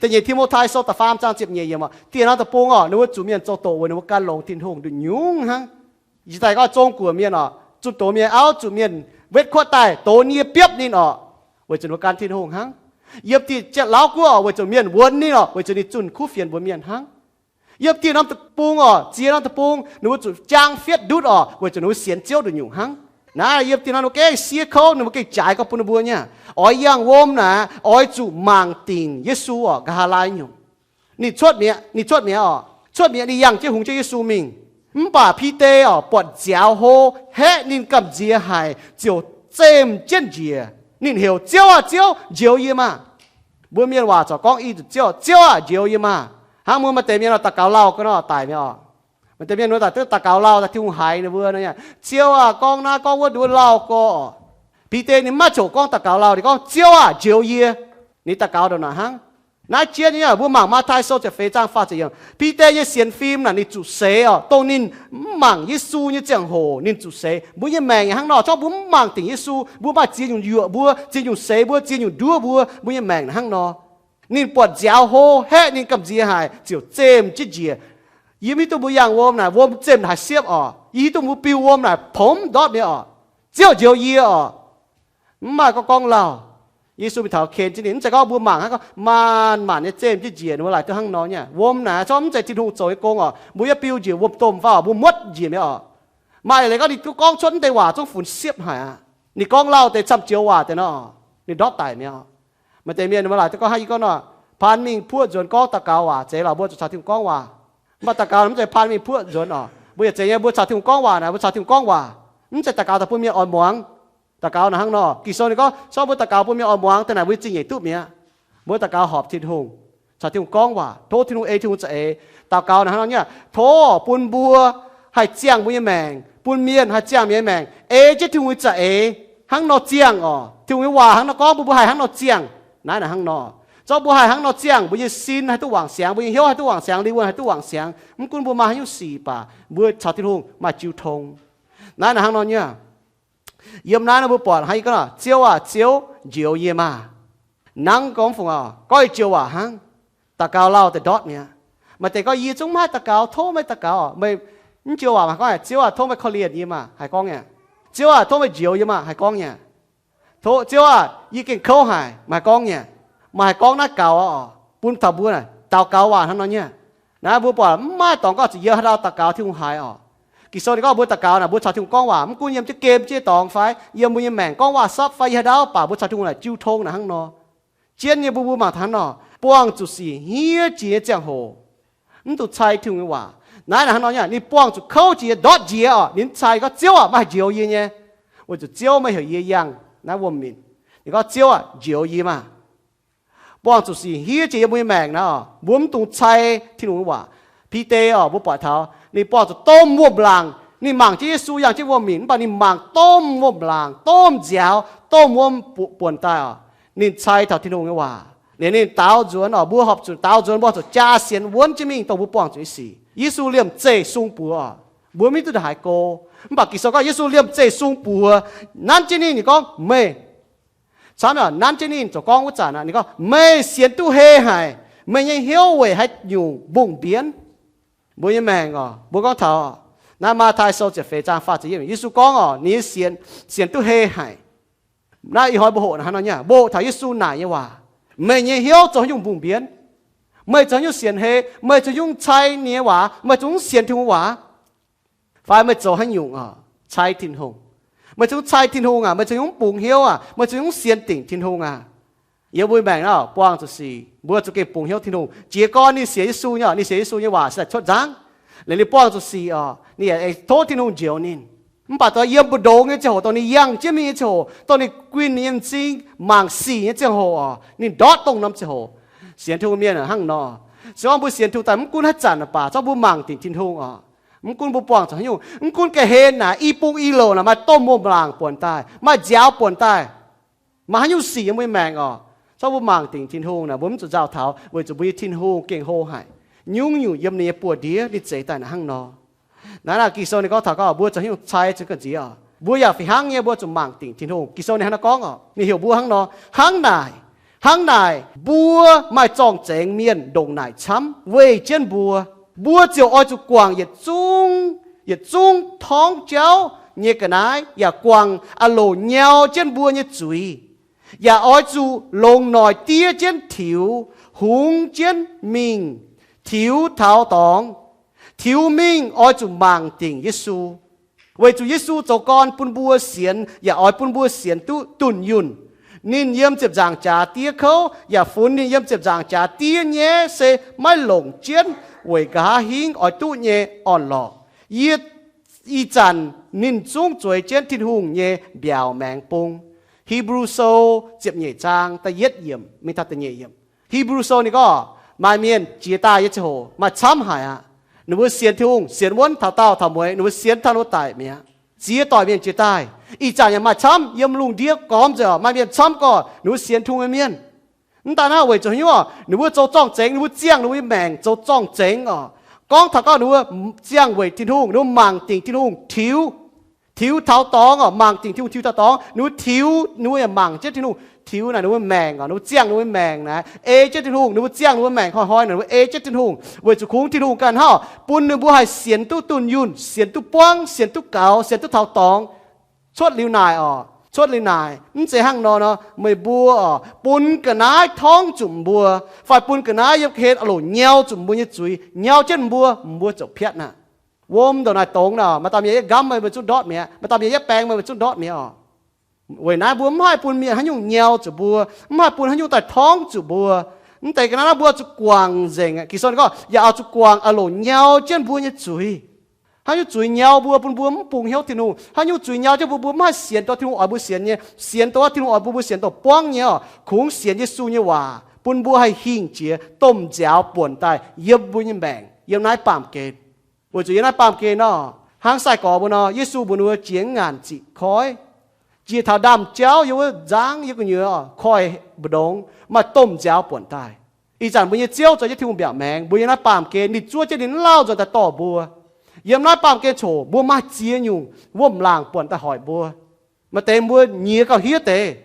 Da'nyeic Ti^mo^tai Sou da'faam zaang ziepc nyeic yiemc oc, dieh norm deic-bung oc, ninh mbuo zuqc mienh zoux doqc weic ninh mbuo gan longx Tin-Hungh nduqc nyungc hnangv. Yie daaih gorngv zong guoqc mienh oc, zunh doz mienh auv zuqc mienh wetv kuotv daaih doz nie biopv ninh oc, weic zuqc ninh mbuo gan Tin-Hungh hnangv. Yiem dieh ziepc lauv guoqv oc, weic zuqc mienh wuonx ninh oc, weic zuqc ninh zunh kuv fienx mbuox mienh hnangv. Yiem dieh norm deic-bung oc, ziex norm deic-bung ninh mbuo zuqc jaang fietv ndutv oc, weic zuqc ninh mbuo sienx Ziouv nduqc nyungc hnangv. Naaiv yiem dieh norm ninh mbuo gengh siev kouv, ninh mbuo gengh jaaix gorngv bun ninh mbuo nyei, oix yangh wuom naaic oix zuqc mangc dingc Yesu oc, nqa'haav laai nyungc. Ninh cuotv mi'aqv, ninh cuotv mi'aqv oc, cuotv mi'aqv, ninh yangh jienv hungx jienv Yesu mingh. Mv baac Bide oc, buatc nziaaux hlo, haeqv ninh gamh nziex haic, ziouc zemh jienv njiec. Ninh heuc, Ziouv aah! Ziouv, njoux yie maah! Mbuo mienh waac corc gorngv i nzunc Ziouv, Ziouv aah! Njoux yie maah! Hnangv mbuo maaih deix mienh oix daux gaux lauh ga'naaiv daic mi'aqv oc. Maaih deix mienh oix daux gaux lauh daaih Tin-Hungh haiz ninh mbuo, Ziouv aah! Gorngv naaiv gorngv wuov, ninh mbuo lauh gau oc. Bide ninh maiv coqv gorngv daux gaux lauh, ninh gorngv, Ziouv aah! Njoux yie. Ninh daux gaux ndongc naaic hnangv. Naaiv jien nyei, mbuo mangc Matv^tai Sou ziepc feix zaang faah ziepc yiemc. Bide nyei sienx fim naaic ninh zuqc seix oc, dongh ninh mv mangc Yesu nyei ziangh hoc ninh zuqc seix. Mbuo nyei maengc hnangv nor, zorqv mbuo mv mangc dingc Yesu, mbuo maaih ziex nyungc yuoqc mbuo, ziex nyungc seix mbuo, ziex nyungc nduov mbuo, mbuo nyei maengc hnangv nor. Ninh buatc nziaaux hlo, haeqv ninh gamh nziex haic, ziouc zemh jienv njiec. Yie mv hiuv duqv mbuo yangh wuom naaic wuom zemh haaix siepv oc. Yie hiuv duqv mbuo biu wuom naaic pomv ndortv mi'aqv oc. Ziouv njoux yie oc. Mv maaih gorngv gorngv lauh. Yesu mingh taux ken jienv ninh, mv zeiz gorngv mbuo mangc hnangv gorngv maanc maanc nyei zemh jienv njiec, ninh mbuo laaic duqv hnangv nor nyei. Wuom naaic corc mv zeiz Tin-Hungh zoux nyei gong oc. Mbuo yaac biu njiec wuom-domh fai oc, mbuo muotv njiec mi'aqv oc. Maaih leiz gorngv ninh duqv gorngv cuotv mv deix waac zungv funx siepv haic aqv. Ninh gorngv lauh deix camv joux waac deix nor, ninh ndortv daic mi'aqv oc. Maaih deix mienh ninh mbuo laaic duqv gorngv hnangv yie gorngv nor, paan mingh puoqv nzuonx gorngv daux gaux waac zeiz lorqc, mbuo zuqc caux Tin-Hungh gorngv waac. Mv baac daux gaux mv zeiz paan mingh puoqv nzuonx oc. Mbuo yaac zeiz nyei, mbuo caux Tin-Hungh gorngv waac naaic, mbuo caux Tin-Hungh gorngv waac. Mv zeiz daux gaux daaih bun mienh oix muangx. Daux gaux naaic hnangv nor, Ging-Sou ninh gorngv, corc mbuo daux gaux bun mienh oix muangx daaih naaic mbuo zingh nyeic duqv mi'aqv. Mbuo daux gaux horpc Tin-Hungh, Taux Tin-Hungh gorngv waac, tov Tin-Hungh ei Tin-Hungh za'eix. Daux gaux naaic hnangv nor nyei, tov bun mbuo haih ziangh mbuo nyei maengc, bun mienh haih ziangh mienh nyei maengc, ei jienv Tin-Hungh nyei za'eix hnangv nor ziangh oc. Tin-Hungh nyei waac hnangv nor gorngv, bun mbuo haih hnangv nor ziangh. Naaiv naaic hnangv nor, zorqv mbuo haih hnangv nor ziangh, mbuo nyei sin haih duqv wangc siangx, mbuo nyei hnyouv haih duqv wangc siangx, lingh wuonh haih duqv wangc siangx. Mv gunv mbuo maaih haaix nyungc sic baac mbuo caux Tin-Hungh maaih jiu tong. Naaiv naaic hnangv nor nyei. Yiem naaiv nor mbuo buatc hnangv yie gorngv, Ziouv aah, Ziouv, njoux yie maah! Nangv gorngv fungc oc, gorngv yietc joux waac hnangv. Daux gaux lauh deix ndortv mi'aqv. Maaih deix gorngv, yie zungv maiv haih daux gaux, tov meih daux gaux. Meih mv joux waac maaih gorngv, Ziouv aah, tov meih korv-lienh yie maah! Haih gorngv nyei. Ziouv aah, tov meih njoux yie maah! Haih gorngv nyei. Tov, Ziouv aah, yie gengh kouv haic! Maaih gorngv nyei. Maaih haih gorngv naaiv gaux oc, bun taux mbuo naaic daux gaux waac hnangv nor nyei. Naaiv mbuo buatc mv maaih dorngx gorngv zuqc yie haaix ndau daux gaux Tin-Hungh haiz oc. Ging-Sou ninh gorngv mbuo daux gaux naaic mbuo caux Tin-Hungh gorngv waac, mv gunv yiem jienv game jienv dorngx fai yiem mbuo nyei maengc gorngv waac-sapv fai yie haaix ndau baac mbuo caux Tin-Hungh naaic jiu tong naaic hnangv nor. Jienv nyei mbuo, mbuo mangc taux hnangv nor, buangh zuqc sic hniev jiex nyei ziangh hoc, mv dungx cai Tin-Hungh nyei waac. Naaiv naaic hnangv nor nyei, ninh buangh zuqc kouv jiex, ndortv njiec oc, ninh cai gorngv, Ziouv aah, maiv haih njoux yie nyei, weic zuqc Ziouv maiv heuc yie yangh naaiv wuom-minc. Ninh gorngv, Ziouv aah, njoux yie maah! Buangh zuqc sic hniev jiex yiem mbuo nyei maengc naaic oc, mbuo mv dungx cai Tin-Hungh nyei waac. Bide oc, mbuo buatc taux ninh buangh zuqc domh wuom-laangc. Ninh mangc jienv Yesu yangh jienv wuom-minc, mv baac ninh mangc domh wuom-laangc, domh nziaaux, domh wuom buonc daaih oc. Ninh cai taux Tin-Hungh nyei waac liuz ninh daaux nzuonx oc. Mbuo horpc zuqc daaux nzuonx, mbuo horpc zuqc jaa sienx wuonv jienv mingh dongh mbuo buangh zuqc nyei sic. Yesu liemh zeih sung buoz oc, mbuo mv hiuv duqv haaix go. Mv baac Ging-Sou gorngv Yesu liemh zeih sung buoz, nanv jienv ninh, ninh gorngv, Meih, camv, nanv jienv ninh zoux gorngv wuov zanc aqv, ninh gorngv, Meih sienx duqv hei haic. Meih nyei hnyouv weic haaix nyungc mbungh mbienv? Mbuo nyei maengc oc, mbuo gorngv taux naaiv Matv^tai Sou ziepc feix zaang faah ziepc yietv, Yesu gorngv oc, ninh nyei sienx, sienx duqv hei haic. Naaiv ih hnoi mbuo hoqc hnangv nor nyei, mbuo hoqc taux Yesu naaic nyei waac, Meih nyei hnyouv zoux haaix nyungc mbungh mbienv? Meih zoux haaix nyungc sienx hei? Meih zoux haaix nyungc cai ninh nyei waac? Meih zoux haaix nyungc sienx Tin-Hungh waac? Fai meih zoux haaix nyungc oc, cai Tin-Hungh? Meih zoux haaix nyungc cai Tin-Hungh aac? Meih zoux haaix nyungc mv bungx hnyouv aac? Meih zoux haaix nyungc mv sienx dingc Tin-Hungh aac? Yiem mbuo maengc naaiv oc, buangh zuqc sic, mbuo zuqc gengh bungx hnyouv Tin-Hungh. Jiez gorn ninh sienx Yesu nyei oc, ninh sienx Yesu nyei waac se daaih cuotv nzangv. Liuz ninh buangh zuqc sic oc, ninh yaac tov Tin-Hungh njoux ninh. Mv baac dongh yiem mbu'ndongx nyei ziangh hoc, dongh ninh yangh jienv mingh nyei ziangh hoc, dongh ninh guinh ninh nyei m'zing mangc sic nyei ziangh hoc oc, ninh ndortv dongh norm ziangh hoc. Sienx Tin-Hungh mienh hnangv nor, se gorngv mbuo sienx Tin-Hungh daaih mv gunv haaix zanc baac, zorqv mbuo mangc dingc Tin-Hungh oc. Mv gunv mbuo buangh zuqc haaix nyungc, mv gunv ga'hlen naaic i bung i louc naaic maaih domh wuom-laangc buonc daaih, maaih nziaaux buonc daaih, maaih haaix nyungc sic yiem mbuo nyei maengc oc, zorqv mbuo mangc dingc Tin-Hungh naaic, mbuo mv zuqc nzauh taux, weic zuqc mbuo nyei Tin-Hungh gengh hlo haic. Nyungc-nyungc yiem ninh nyei buoz-ndiev ninh zeix daaih naaic hnangv nor. Naaiv naaic Ging-Sou ninh gorngv taux gorngv mbuo zoux haaix nyungc cai zuqc ga'nziex oc, mbuo yaac fih hnangv nyei mbuo zuqc mangc dingc Tin-Hungh. Ging-Sou ninh hnangv nor gorngv oc, ninh heuc mbuo hnangv nor, hnangv naaic, hnangv naaic mbuo maaih zorng-zengx mienh ndongc naaic camv weih jienv mbuo. Mbuo ziouc oix zuqc guangc yietc zungv, yietc zungv torngv jauv nyei ga'naaiv, yaac guangc a'loc nyau jienv mbuo nyei zuiz, yaac oix zuqc longc noic diev jienv tiux, hungx jienv mingh tiux taux dorngx. Tiux mingh oix zuqc mangc dingc Yesu, weic zuqc Yesu zoux gorn bun mbuo sienx, yaac oix bun mbuo sienx duqv dunh yunh. Ninh yiem ziepc nzaangc jaax diev kouv, yaac funx ninh yiem ziepc nzaangc jaax diev nyaiv se maiv longc jienv weic nqa'haav hingv oix duqv nyei orn-lorqc. Yie ih zanc ninh zungv zueiz jienv Tin-Hungh nyei mbiaauc maengx bung. Hipv^lu Sou ziepc nyeic zaang da'yietv yiemc mingh taux da'nyeic yiemc. Hipv^lu Sou ninh gorngv, maaih mienh jiex daaih nyei ziangh hoc maaih camv haic aqv. Ninh mbuo sienx Tin-Hungh, sienx wuonv taux daauh taux mueiz, ninh mbuo sienx taux ninh mbuo daic mi'aqv. Ziex doic mienh jiex daaih. Ih zanc yaac maaih camv, yiem lungh ndiev gormx nzengc oc, maaih mienh camv gorqv ninh mbuo sienx Tin-Hungh nyei mienh. Mv daaih naaiv weic zuqc haaix nyungc oc, ninh mbuo zoux zorng-zengx, ninh mbuo ziangh ninh mbuo nyei maengc zoux zorng-zengx oc. Gorngv taux gorngv ninh mbuo ziangh weic Tin-Hungh, ninh mbuo mangc dingc Tin-Hungh tiux, tiux taux dorngx oc, mangc dingc Tin-Hungh tiux taux dorngx, ninh mbuo tiux, ninh mbuo yaac mangc jienv Tin-Hungh tiux naaic ninh mbuo maengc oc, ninh mbuo ziangh ninh mbuo maengc naaic ei jienv Tin-Hungh, ninh mbuo ziangh ninh mbuo maengc hnoi-hnoi naaic ninh mbuo ei jienv Tin-Hungh, weic zuqc kungx Tin-Hungh ganh hnangv bun ninh mbuo haih sienx duqv dunh yunh, sienx duqv buangv, sienx duqv gaux, sienx duqv taux dorngx. Cuotv liuz naaic oc, cuotv liuz naaic, mv zeiz hnangv nor nor, meih mbuo oc, bun ga'naaiv torngv zuqc mbuo, fai bun ga'naaiv yiem ga'hlen a'loc nyau zuqc mbuo nyei zuiz, nyau jienv mbuo, mbuo ziouc piatv aqv. Wuom ndongc naaic dongz nor, maaih dauh mienh yietv nqamv meih, meih zungv ndortv mi'aqv. Maaih dauh mienh yietv baeng meih, meih zungv ndortv mi'aqv oc. Weic naaiv mbuo mv haih bun mienh haaix nyungc nyau zuqc mbuo, mv haih bun haaix nyungc daaih torngv zuqc mbuo. Mv deix ga'naaiv naaiv mbuo zuqc guangc nzengc. Ging-Sou ninh gorngv, yaac oix zuqc guangc a'loc nyau jienv mbuo nyei zuiz. Haaix nyungc zuiz nyau mbuo, bun mbuo mv bungx hnyouv Tin-Hungh? Haaix nyungc zuiz nyau jienv mbuo, mbuo mv haih sienx dongh Tin-Hungh oix mbuo sienx nyei, sienx dongh Tin-Hungh oix bun mbuo sienx dongh buangv nyei oc, kungx sienx Yesu nyei waac, bun mbuo haih hingh jiex domh nziaaux buonc daaih yiem mbuo nyei maengc yiem naaiv baamh gen. Weic zuqc yiem naaiv baamh gen nor, hnangv sai-gorx mbuo nor, Yesu mbuox ninh mbuo jiex ngaanc ziqc koiv, jiex taux ndaamv-jauv yiem wuov nzangv yiem gu'nyuoz koiv-mbu'ndongx maaih domh nziaaux buonc daaih. Ih zanc mbuo nyei Ziouv zoux jienv Tin-Hungh mbiaauc maengx, mbuo yiem naaiv baamh gen ninh zuov jienv ninh mv lauh nzuonx daaih dorh mbuo. Yiem naaiv baamh gen coc mbuo maaih ziex nyungc wuom-laangc buonc daaih hoic mbuo. Maaih deix mbuo nyiex gauh hiev deix.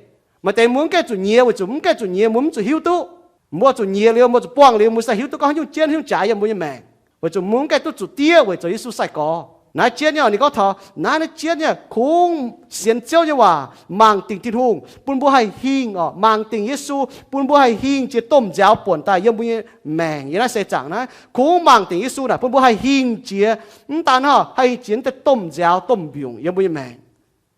Maaih deix mbuo mv gaengh zuqc nyiex weic zuqc mv gaengh zuqc nyiex mbuo mv zuqc hiuv duqv. Mbuo zuqc nyiex liuz, mbuo zuqc buangh liuz, mbuo sai hiuv duqv gorngv haaix nyungc jienv haaix nyungc jaaix yiem mbuo nyei maengc. Weic zuqc mbuo mv gaengh duqv zuqc diev weic zuqc Yesu sai-gorx. Naaiv jienv nyei, ninh gorngv taux naaiv, naaiv jienv nyei kungx sienx Ziouv nyei waac, mangc dingc Tin-Hungh bun mbuo haih hingh oc, mangc dingc Yesu bun mbuo haih hingh jiex domh nziaaux buonc daaih yiem mbuo nyei maengc yiem naaiv seix zaangc naaiv. Kungx mangc dingc Yesu naaic bun mbuo haih hingh jiex, mv daan hnangv, haih hingh jiex deix domh nziaaux domh mbiungc yiem mbuo nyei maengc.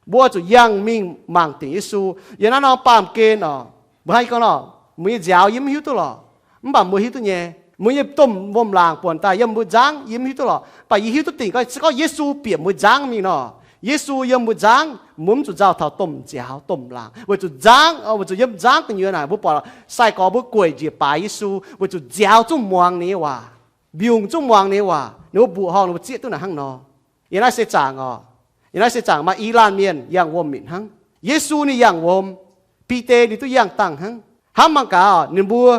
Mbuo zuqc yangh mingh mangc dingc Yesu. Yiem naaiv norm baamh gen oc, mbuo hnangv gorngv nor, mbuo nyei nziaaux yie mv hiuv duqv lorqc, mv baac mbuo hiuv duqv nyei. Mbuo nyei domh wuom-laangc buonc daaih yiem mbuo nzangv yie mv hiuv duqv lorqc, mv baac yie hiuv duqv dingc gorngv, se gorngv Yesu bieqc mbuo nzangv mingh nor, Yesu yiem mbuo nzangv, mbuo mv zuqc nzauh taux domh nziaaux domh laangc. Weic zuqc nzangv, weic zuqc yiem nzangv gu'nyuoz naaic mbuo buatc sai-gorx mbuo gueic njiec baaix Yesu, weic zuqc nziaaux zungv muangx ninh nyei waac, mbiungc zungv muangx ninh nyei waac, ninh mbuo mbuoqc horngh ninh mbuo zieqv duqv naaic hnangv nor. Yiem naaiv seix zaangc oc, yiem naaiv seix zaangc maaih i laanh mienh yangh wuom-minc hnangv. Yesu ninh yangh wuom, Bide ninh duqv yangh dangh hnangv. Hnamv mangc gaax oc, ninh mbuo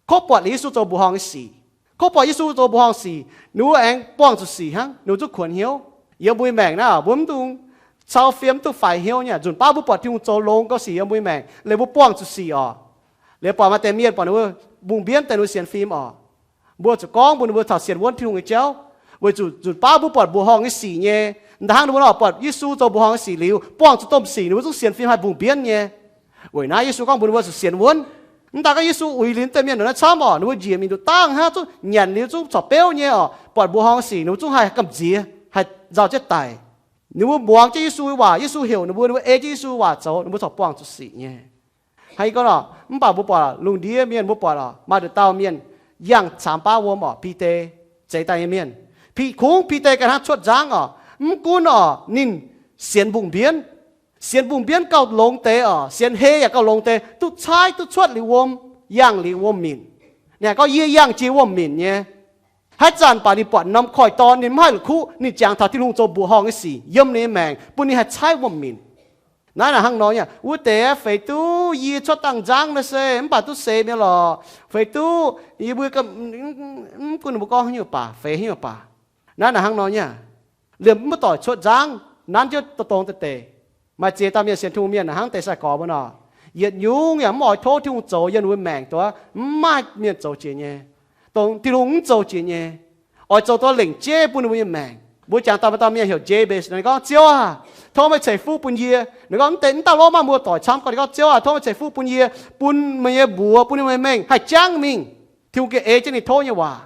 kov buatc liuz Yesu zoux mbuoqc horngh nyei sic, kov buatc Yesu zoux mbuoqc horngh sic, ninh mbuo aengx buangh zuqc sic hnangv, ninh mbuo zungv kuonx hnyouv. Yiem mbuo nyei maengc naaiv, mbuo mv dungx cau fiem, mv dungx faix hnyouv nyei. Nzunc baav mbuo buatc Tin-Hungh zoux longx gauh sic yiem mbuo nyei maengc, liuz mbuo buangh zuqc sic oc, liuz buatc maaih deix mienh buatc ninh mbuo mbungh mbienv deix ninh mbuo sienx fim oc, mbuo zuqc gorngv mbuox ninh mbuo taux sienx wuonv Tin-Hungh nyei jauv. Weic zuqc nzunc baav mbuo buatc mbuoqc horngh nyei sic nyei, da'hnangv ninh mbuo nor buatc Yesu zoux mbuoqc horngh nyei sic liuz buangh zuqc domh sic, ninh mbuo zungv sienx fim haih mbungh mbienv nyei. Weic naaiv Yesu gorngv mbuox ninh mbuo zuqc sienx wuonv. Mv daan gorngv Yesu uix liuz deix mienh ndongc naaiv camv oc, ninh mbuo njiec mingh nduqc dangh hnangv, zungv nyanc liuz zungv corc beuv nyei oc, buatc mbuoqc horngh sic ninh mbuo zungv haih gamh nziex, haih nzauh jienv daic. Ninh mbuo muangx jienv Yesu nyei waac, Yesu heuc ninh mbuo, ninh mbuo ei jienv Yesu nyei waac zoux, ninh mbuo corc buangh zuqc sic nyei. Hnangv yie gorngv oc, mv baac mbuo buatc lungh ndiev mienh, mbuo buatc oc, maaih nduqc dauh mienh yangh caamx baav wuom oc, Bide, Zeiz daaih nyei mienh. Kungx Bide ganh hnangv cuotv nzangv oc, mv gunv oc ninh sienx mbungh mbienv, sienx mbungh mbienv gauh longx deix oc, sienx hei yaac gauh longx deix, duqv caaiv duqv cuotv liuz wuom, yangh liuz wuom-minc. Ninh gorngv, yie yangh jiex wuom-minc nyei. Haaix zanc baac ninh buatc norm koiv-dorn ninh mv haih la'kuqv, ninh jangx taux Tin-Hungh zoux mbuoqc horngh nyei sic yiem ninh nyei maengc bun ninh haih caaiv wuom-minc. Naaiv naaic hnangv nor nyei, wuov deix feix duqv yie cuotv dangh nzangv naaiv se mv baac duqv seix mi'aqv lorqc. Feix duqv yie mbuo, mv gunv ninh mbuo gorngv haaix nyungc baac, feix haaix nyungc baac. Naaiv naaic hnangv nor nyei, liemh mv doic cuotv nzangv, nanv jienv dongh dongh deix deix. Maaih ziex dauh mienh sienx Tin-Hungh mienh hnangv deix sai-gorx mbuo nor, yietc nyungc yaac mv oix tov Tin-Hungh zoux yiem ninh mbuo maengc duqv, mv maaih mienh zoux jiex nyei, dongh Tin-Hungh mv zoux jiex nyei, oix zoux duqv lengc jeiv bun ninh mbuo nyei maengc. Mbuo jangx dauh maaih dauh mienh heuc Jabez, ninh gorngv, Ziouv aah, tov meih ceix fuqv bun yie. Ninh gorngv, mv deix mv daaih lov, maaih muoz-doic camv gorngv, ninh gorngv, Ziouv aah, tov meih ceix fuqv bun yie, bun meih nyei mbuox, bun ninh mbuo nyei mengh haih jangv mingh. Tin-Hungh gengh ei jienv ninh tov nyei waac,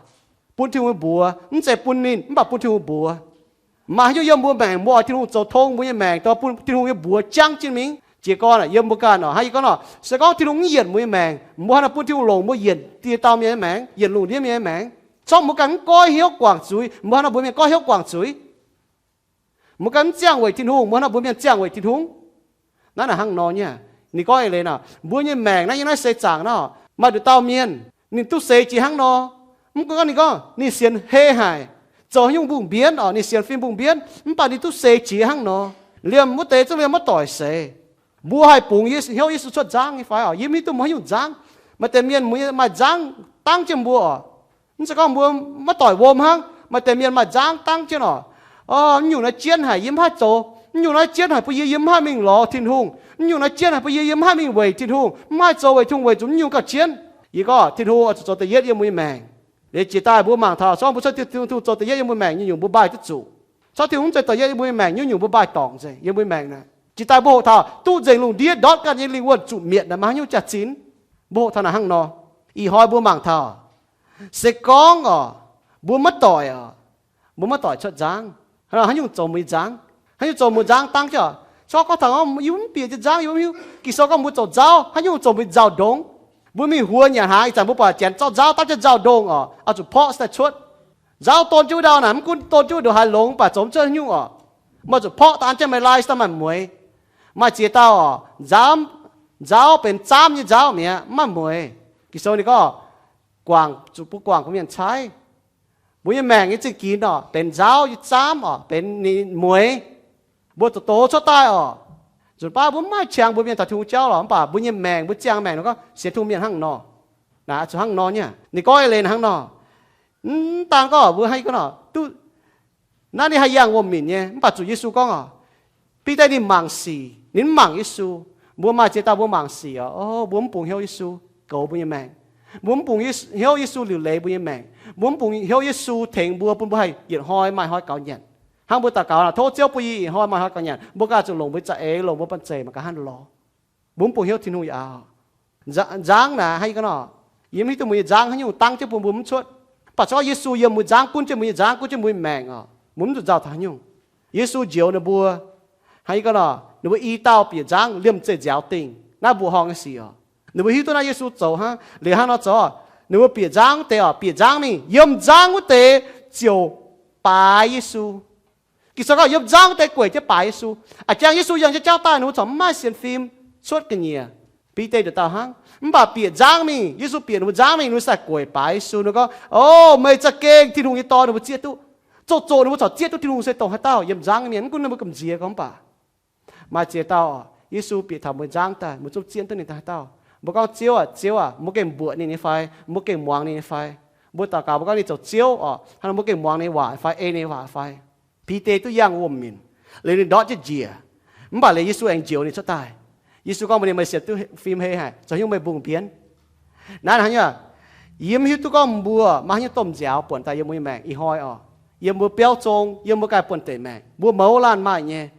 bun Tin-Hungh nyei mbuox, mv zeiz bun ninh, mv baac bun Tin-Hungh mbuox. Maaih haaix nyungc yiem mbuo maengc mbuo oix Tin-Hungh zoux tong mbuo nyei maengc, dongh bun Tin-Hungh nyei mbuox jangv jienv mingh. Jiez gorn yiem mbuo ganh oc, hnangv yie gorngv nor, se gorngv Tin-Hungh mv yienc mbuo nyei maengc, mbuo haaix nor bun Tin-Hungh longc mbuo yienc die dauh mienh nyei maengc, yienc lungh ndiev mienh nyei maengc? Corc mbuo ganh mv goiv hnyouv guangc zuiz, mbuo haaix nor mbuox mienh goiv hnyouv guangc zuiz? Mbuo ganh mv ziangh weic Tin-Hungh, mbuo haaix nor mbuox mienh ziangh weic Tin-Hungh? Naaiv naaic hnangv nor nyei. Ninh gorngv eix leiz nor, mbuo nyei maengc naaiv, yiem naaiv seix zaangc nor, maaih nduqc dauh mienh, ninh duqv seix jiex hnangv nor. Mv gunv gorngv ninh gorngv ninh sienx hei haic, zoux haaix nyungc mbungh mbienv oc, ninh sienx fim mbungh mbienv, mv baac ninh duqv seix jiex hnangv nor. Liemh wuov deix zungv liemh maiv doic seix. Mbuo haih bungx Yesu, hnyouv Yesu cuotv nzangv nyei fai oc? Yie mv hiuv duqv mbuo haaix nyungc nzangv. Maaih deix mienh mbuo maaih nzangv dangv jienv mbuo oc. Mv zeiz gorngv mbuo maiv doic wuom hnangv. Maaih deix mienh maaih nzangv dangv jienv oc. Mv nyungc naaiv jienv haic yie mv haih zoux. Mv nyungc naaiv jienv haic bun yie, yie mv haih mingh lorz Tin-Hungh. Mv nyungc naaiv jienv haic bun yie, yie mv haih mingh weic Tin-Hungh, mv haih zoux weic Tin-Hungh, weic zuqc mv nyungc gauh jienv. Yie gorngv Tin-Hungh oix zuqc zoux da'yietv yiem mbuo nyei maengc. Liuz jiex daaih mbuo mangc taux, se gorngv mbuo cuotv Tin-Hungh zoux da'yietv yiem mbuo maengc, nyungc-nyungc mbuo mbaih duqv zuqc. Se gorngv Tin-Hungh mv zeiz da'yietv yiem mbuo nyei maengc, nyungc-nyungc mbuo mbaih dorngc nzengc yiem mbuo nyei maengc naaic. Jiex daaih mbuo hoqc taux duqv nzengc lungh ndiev ndortv ganh nyei lingh wuonh zuqc mietc naaic maaih haaix nyungc jaax-zinh? Mbuo hoqc taux naaic hnangv nor. Ih hnoi mbuo mangc taux, se gorngv oc, mbuo maiv doic oc, mbuo maiv doic cuotv nzangv, haaix nyungc zoux mbuo nyei nzangv? Haaix nyungc zoux mbuo nzangv dangv jienv oc? Se gorngv taux yie mv bieqc jienv nzangv, yie mv hiuv. Ging-Sou gorngv mbuo zoux nzauv, haaix nyungc zoux mbuo nzauh ndongx? Mbuo mingh huox nyanc hnaangx, ih zanc mbuo buatc janx zorqv nzauv dapv jienv nzauh ndongx oc, oix zuqc porqv se daaih cuotv. Nzauv don jienv wuov ndau naaic, mv gunv don jienv wuov ndongc haaix longx, mv baac zoux mv cuotv haaix nyungc oc. Meih zuqc porqv daaih an jienv meih lai se daaih maaih mueix. Maaih ziex dauh oc, nzauv, nzauv benx zaamv nyei nzauv mi'aqv, mv maaih mueix. Ging-Sou ninh gorngv, guangc, zuqc mbuo guangc bun mienh caaiv. Mbuo nyei maengc nyei zingh ginx oc, benx nzauv nyei zaamv oc, benx ninh mueix. Mbuo zoux doz cuotv daaih oc, nzunc baav mbuo mv maaih qangx mbuox mienh taux Tin-Hungh jauv lorqc, mv baac mbuo nyei maengc mbuo ziangh maengc nor gorngv sienx Tin-Hungh mienh hnangv nor. Naaic zuqc hnangv nor nyei. Ninh gorngv eix leiz hnangv nor. Mv daan gorngv mbuo hnangv gorngv nor duqv, naaiv ninh haih yangh wuom-minc nyei, mv baac zuqc Yesu gorngv oc, Bide ninh mangc sic, ninh mv mangc Yesu. Mbuo maaih ziex dauh mbuo mangc sic oc, mbuo mv bungx hnyouv Yesu goux mbuo nyei maengc. Mbuo mv bungx hnyouv Yesu liuc leiz mbuo nyei maengc. Mbuo mv bungx hnyouv Yesu tengx mbuo, bun mbuo haih yietc hnoi maaih hnoi gaux nyanc. Hnangv mbuo daux gaux nor, tov Ziouv bun yie yietc hnoi maaih hnoi gaux nyanc, mbuo ganh zuqc longc mbuo za'eix, longc mbuo banh zeic mangc gaax hnangv lorz. Mbuo mv bungx hnyouv Tin-Hungh aqv. Nzangv naaic hnangv yie gorngv nor, yie mv hiuv duqv mbuo nyei nzangv haaix nyungc dangv jienv bun mbuo mv cuotv. Mv baac se gorngv Yesu yiem mbuo nzangv, gunv jienv mbuo nyei nzangv, gunv jienv mbuo nyei maengc oc, mbuo mv zuqc nzauh taux haaix nyungc. Yesu njoux ninh mbuo, hnangv yie gorngv nor, ninh mbuo i dauh bieqc nzangv liemh zeih nziaaux dingh. Naaiv mbuoqc horngh nyei sic oc. Ninh mbuo hiuv duqv naaiv Yesu zoux hnangv, liuz hnangv nor zoux, ninh mbuo bieqc nzangv wuov deix oc, bieqc nzangv mingh, yiem nzangv wuov deix ziouc baaix Yesu. Ging-Sou gorngv yiem nzangv wuov deix gueic jienv baaix Yesu. A'jang Yesu yangh jienv jauv daaih, ninh mbuo corc mv maaih sienx fim cuotv ga'nyiec. Bide nduqc dauh hnangv. Mv baac bieqc nzangv mingh, Yesu bieqc ninh mbuo nzangv mingh, ninh mbuo sai-gueic baaix Yesu. Ninh gorngv, O, meih za'gengh Tin-Hungh nyei Dorn. Ninh mbuo zieqv duqv, zoqc zoqc ninh mbuo corc zieqv duqv Tin-Hungh se dongh haaix dauh, yiem nzangv mienh, mv gunv ninh mbuo gamh nziex gorngv mv baac. Maaih ziex dauh, Yesu bieqc taux mbuo nzangv daaih, mbuo zungv zieqv duqv ninh dongh haaix dauh. Mbuo gorngv, Ziouv aac, Ziouv aac, mbuo gengh mbuoqc ninh nyei fai? Mbuo gengh muangx ninh nyei fai? Mbuo daux gaux mbuo gorngv ninh zoux Ziouv oc, hnangv nor mbuo gengh muangx ninh nyei waac fai, ei ninh nyei waac fai? Bide duqv yangh wuom-minc, liuz ninh ndortv jienv njiec. Mv baac liuz Yesu aengx njoux ninh cuotv daaih. Yesu gorngv mbuox ninh, Meih sienx duqv fim hei haic, zoux haaix nyungc meih mbungh mbienv? Naaiv hnangv nyei, yie mv hiuv duqv gorngv mbuo maaih haaix nyungc domh nziaaux buonc daaih yiem mbuo nyei maengc ih hnoi oc, yiem mbuo biauv zong, yiem mbuo ganh buonv-deic maengc, mbuo mouz laanh maaih nyei.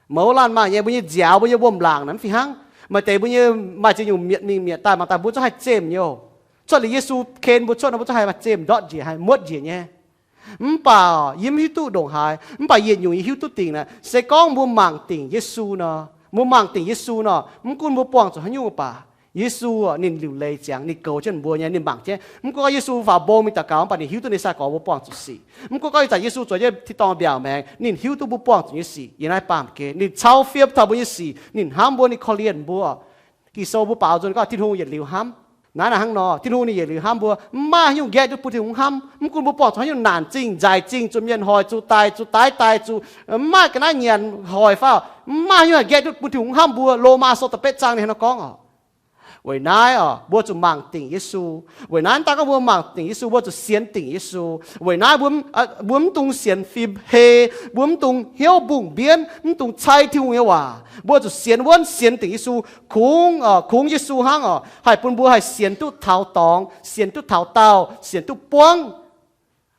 Mouz laanh maaih nyei, mbuo nyei nziaaux, mbuo nyei wuom-laangc naaic mv fih hnangv. Maaih deix mbuo nyei maaih ziex nyungc mietc mingh mietc daaih mangc daaih mbuo zungv haih zemh nyei oc. Cuotv liuz Yesu ken mbuo cuotv nor, mbuo zungv haih maaih zemh ndortv njiec, haih muotv njiec nyei. Mv baac yie mv hiuv duqv ndongc haaix, mv baac yietc nyungc yie hiuv duqv dingc naaic, se gorngv mbuo mangc dingc Yesu nor, mbuo mangc dingc Yesu nor, mv gunv mbuo buangh zuqc haaix nyungc baac, Yesu ninh liuc leiz ziangx, ninh goux jienv mbuo nyei, ninh mangc jienv. Mv gunv gorngv Yesu faaux mbong mingh daux gaux, mv baac ninh hiuv duqv ninh sai-gorx mbuo buangh zuqc sic. Mv gunv gorngv ih zanc Yesu zueiz jienv tin-dorngh mbiaauc maengx, ninh hiuv duqv mbuo buangh zuqc nyei sic. Yiem naaiv baamh gen ninh cau fiem taux mbuo nyei sic, ninh hnamv mbuo, ninh korv-lienh mbuo. Ging-Sou mbuo baaux nzunc gorngv Tin-Hungh yietc liuz hnamv. Naaiv naaic hnangv nor, Tin-Hungh ninh yietc liuz hnamv mbuo. Mv maaih haaix nyungc nqaeqv duqv bun Tin-Hungh hnamv. Mv gunv mbuo buangh zuqc haaix nyungc naanc zingh, nzaic zingh, zuqc mienh hoic, zuqc daic, zuqc mv maaih ga'naaiv nyanc hoic fai, mv maaih haaix nyungc haih nqaeqv duqv bun Tin-Hungh hnamv mbuo. Lomaa sou da'betv zaang ninh hnangv nor gorngv oc. Weic naaiv oc, mbuo zuqc mangc dingc Yesu. Weic naaiv mv daan gorngv mbuo mangc dingc Yesu, mbuo zuqc sienx dingc Yesu. Weic naaiv mbuo, mbuo mv dungx sienx fim hei, mbuo mv dungx hnyouv mbungh mbienv, mv dungx cai Tin-Hungh nyei waac. Mbuo zuqc sienx wuonv, sienx dingc Yesu, kungx, kungx Yesu hnangv oc, haih bun mbuo haih sienx duqv taux dorngx, sienx duqv taux daauh, sienx duqv buangv.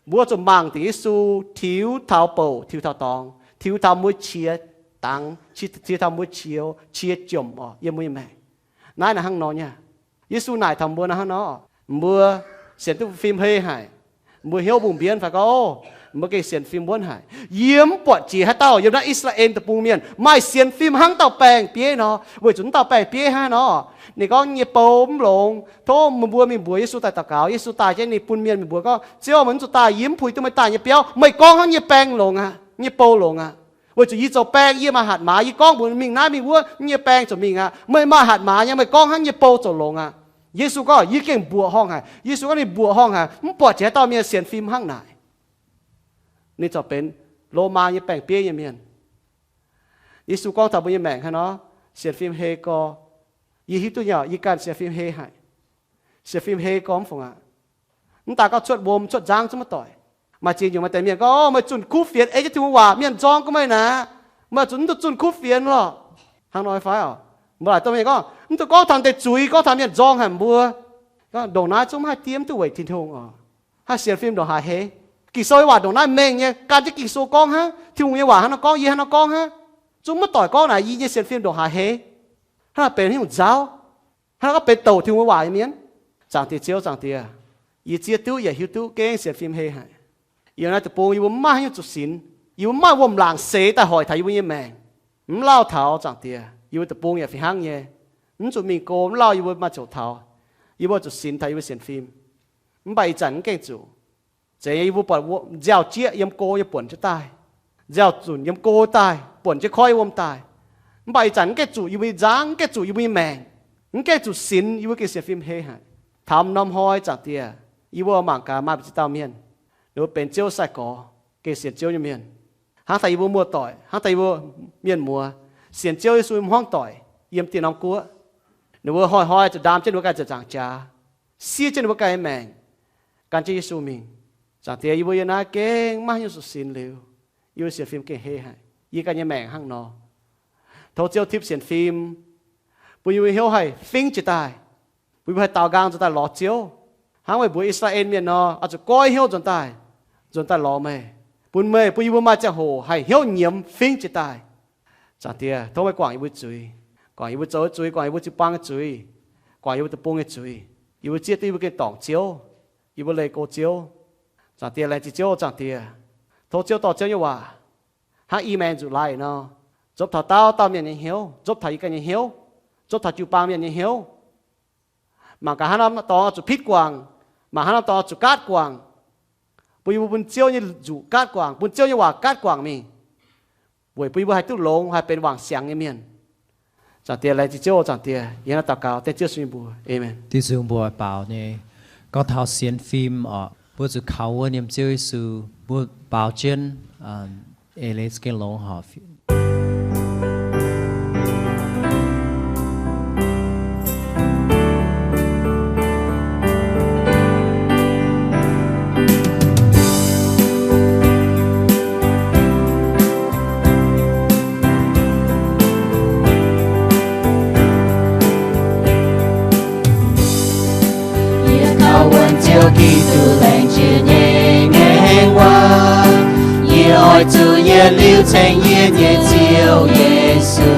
Mbuo zuqc mangc dingc Yesu, tiux taux bouc, tiux taux dorngx, tiux taux mbuo qiex dangx, tiux taux mbuo qiex, qiex jomc oc, yiem mbuo nyei maengc. Naaiv naaic hnangv nor nyei. Yesu naaic taux mbuo naaic hnangv nor, mbuo sienx duqv fim hei haic, mbuo hnyouv mbungh mbienv fai gorngv, mbuo gengh sienx fim wuonv haic. Yie mv buatc jiex haaix dauh yiem naaiv I^saa^laa^en Deic-Bung mienh maaih sienx fim hnangv dauh baeng-bieiv nor, weic zuqc mv dauh baeng-bieiv hnangv nor. Ninh gorngv nyei bou mv longx, tov mbuo mingh mbuox Yesu daaih daux gaux. Yesu daaih jienv ninh bun mienh mingh mbuox gorngv, Ziouv, meih mv zuqc daaih, yie mv puix duqv meih daaih nyei biauv. Meih gorngv hnangv nyei baeng longx aqv, nyei bou longx aqv. Weic zuqc yie zoux baeng, yie maaih hatc maaz, yie gorngv mbuox mingh naaiv mingh wuov, nyei baeng ziouc mingh aqv. Meih maaih hatc maaz nyei, meih gorngv hnangv nyei bou ziouc longx aqv. Yesu gorngv, yie gengh mbuoqc horngh haic. Yesu gorngv ninh mbuoqc horngh haic, mv buatc jiex haaix dauh mienh sienx fim hnangv naaic. Ninh corc benx Lomaa nyei baeng-bieiv nyei mienh. Yesu gorngv taux mbuo nyei maengc hnangv nor, sienx fim hei gorx. Yie hiuv duqv nyei, yie ganh sienx fim hei haic. Sienx fim hei gorx mv fungc aqv. Mv daaih gorngv cuotv wuom cuotv nzangv zungv maiv doic. Maaih ziex nyungc maaih deix mienh gorngv, Meih zunh kuv fienx ei jienv Tin-Hungh waac, mienh nzorng gunv meih naaic, meih zuqc mv duqv zunh kuv fienx lorqc. Hnangv nor fai oc? Mbuo laaic domh mienh gorngv, Mv duqv gorngv taux deix zuiz, gorngv taux mienh nzorng haic mbuo. Ndongc naaiv zungv mv haih diev, mv duqv weic Tin-Hungh oc. Haih sienx fim ndongc haaix hei? Ging-Sou nyei waac ndongc naaiv mengh nyei, gan jienv Ging-Sou gorngv hnangv. Tin-Hungh nyei waac hnangv nor gorngv, yie hnangv nor gorngv hnangv. Zungv maiv doic gorngv naaic yie nyei sienx fim ndongc haaix hei. Hnangv naaiv benx haaix nyungc nzauv? Hnangv naaiv gorngv benx douc Tin-Hungh nyei waac nyei mienh? Zaangc Diex Ziouv, Zaangc Diex, yie zieqv duqv yaac hiuv duqv gengh sienx fim hei haic. Yiem naaiv deic-bung yie mbuo mv maaih haaix nyungc zuqc sinx. Yie mbuo mv maaih wuom-laangc seix daaih hoic taux yie mbuo nyei maengc. Mv lauh taux, Zaangc Diex, yie mbuo deic-bung yaac fih hnangv nyei. Mv zuqc mingh go mv lauh yie mbuo maaih ziouc taux. Yie mbuo zuqc sinx taux yie mbuo sienx fim. Mv baac ih zanc mv gaengh zuqc. Zeiz nyei, yie mbuo buatc nziaaux jieqv yiem go nyei buonc jienv daaih, nziaaux zunc yiem go daaih, buonc jienv koiv wuom daaih. Mv baac ih zanc mv gaengh zuqc yie mbuo nyei nzangv, mv gaengh zuqc yie mbuo nyei maengc, mv gaengh zuqc sinx, yie mbuo gengh sienx fim hei haic. Taux norm hnoi, Zaangc Diex, yie mbuo mangc gaax maaih ziex dauh mienh, ninh mbuo benx Ziouv sai-gorx, gengh sienx Ziouv nyei mienh. Hnangv daaih yie mbuo muoz-doic, hnangv daaih yie mbuo mienh muoz, sienx Ziouv Yesu hmuangv doic yiem dieh norm guoqv. Ninh mbuo hnoi-hnoi zuqc ndaam jienv ninh mbuo ganh ziepc nzaangc jaax, siev jienv ninh mbuo ganh nyei maengc, gan jienv Yesu mingh. Zaangc Diex, yie mbuo yiem naaiv gengh maiv hiuv zuqc sinx liuz, yie mbuo sienx fim gengh heh haic. Yie ganh nyei maengc hnangv nor. Tov Ziouv tipv sienx fim, bun yie mbuo hnyouv haih fingv jiez daaih, bun yie mbuo haih daaux nqaang nzuonx daaih lorz Ziouv, hnangv meih mbuox I^saa^laa^en Mienh nor, oix zuqc goiv hnyouv nzuonx daaih, nzuonx daaih lorz meih, bun meih, bun yie mbuo maaih ziangh hoc haih hnyouv nyiemz fingv jiez daaih. Zaangc Diex, tov meih guangc yie mbuo zuiz, guangc yie mbuo zoux nyei zuiz, guangc yie mbuo jiu-baang nyei zuiz, guangc yie mbuo deic-bung nyei zuiz. Yie mbuo zieqv duqv yie mbuo gengh dorngc Ziouv, yie mbuo leih go Ziouv. Zaangc Diex, laengz zingh Ziouv. Zaangc Diex, tov Ziouv dorh Ziouv nyei waac hnangv i maengx nzuqc laaix nor, nzopv taux dauh dauh mienh nyei hnyouv, nzopv taux yie ganh nyei hnyouv, nzopv taux jiu-baang mienh nyei hnyouv. Mangc gaax haaix norm dorngx oix zuqc pitv guangc, mangc haaix norm dorngx oix zuqc gaatv guangc, bun yie mbuo bun Ziouv nyei nzuqc gaatv guangc, bun Ziouv nyei waac gaatv guangc mingh, weic bun yie mbuo haih duqv longx, haih benx wangc siangx nyei mienh. Zaangc Diex, laengz zingh Ziouv. Zaangc Diex, yie hnangv naaiv daux gaux dengv Ziouv Yesu nyei mbuox, aamen. Diuh nzung mbuo baaux nyei, gorngv taux sienx fim orqc, mbuo zuqc kaux wuov nyiemc Ziouv Yesu. Mbuo baaux jienv, eix leiz gengh longx horpc. Yie kaux wuonx Ziouv Giduc laengz jiex nyei ngaengc waac. Yie oix zuqc yietc liuz ceng yie nyei Ziouv Yesu,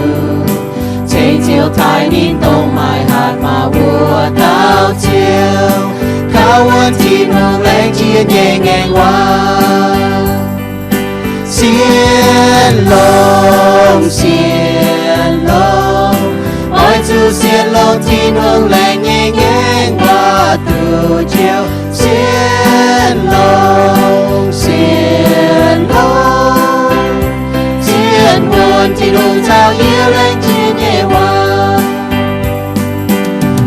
ceng Ziouv taaih ninh dongh maaih hatc maaz wuov dauh Ziouv, kaux wuonx Tin-Hungh laengz jiex nyei ngaengc waac. Sienx longx, sienx longx, oix zuqc sienx longx Tin-Hungh laengz nyei ngaengc waac duqv Ziouv. Sienx longx, sienx longx, sienx wuonx Tin-Hungh caux yie laengz jiex nyei waac.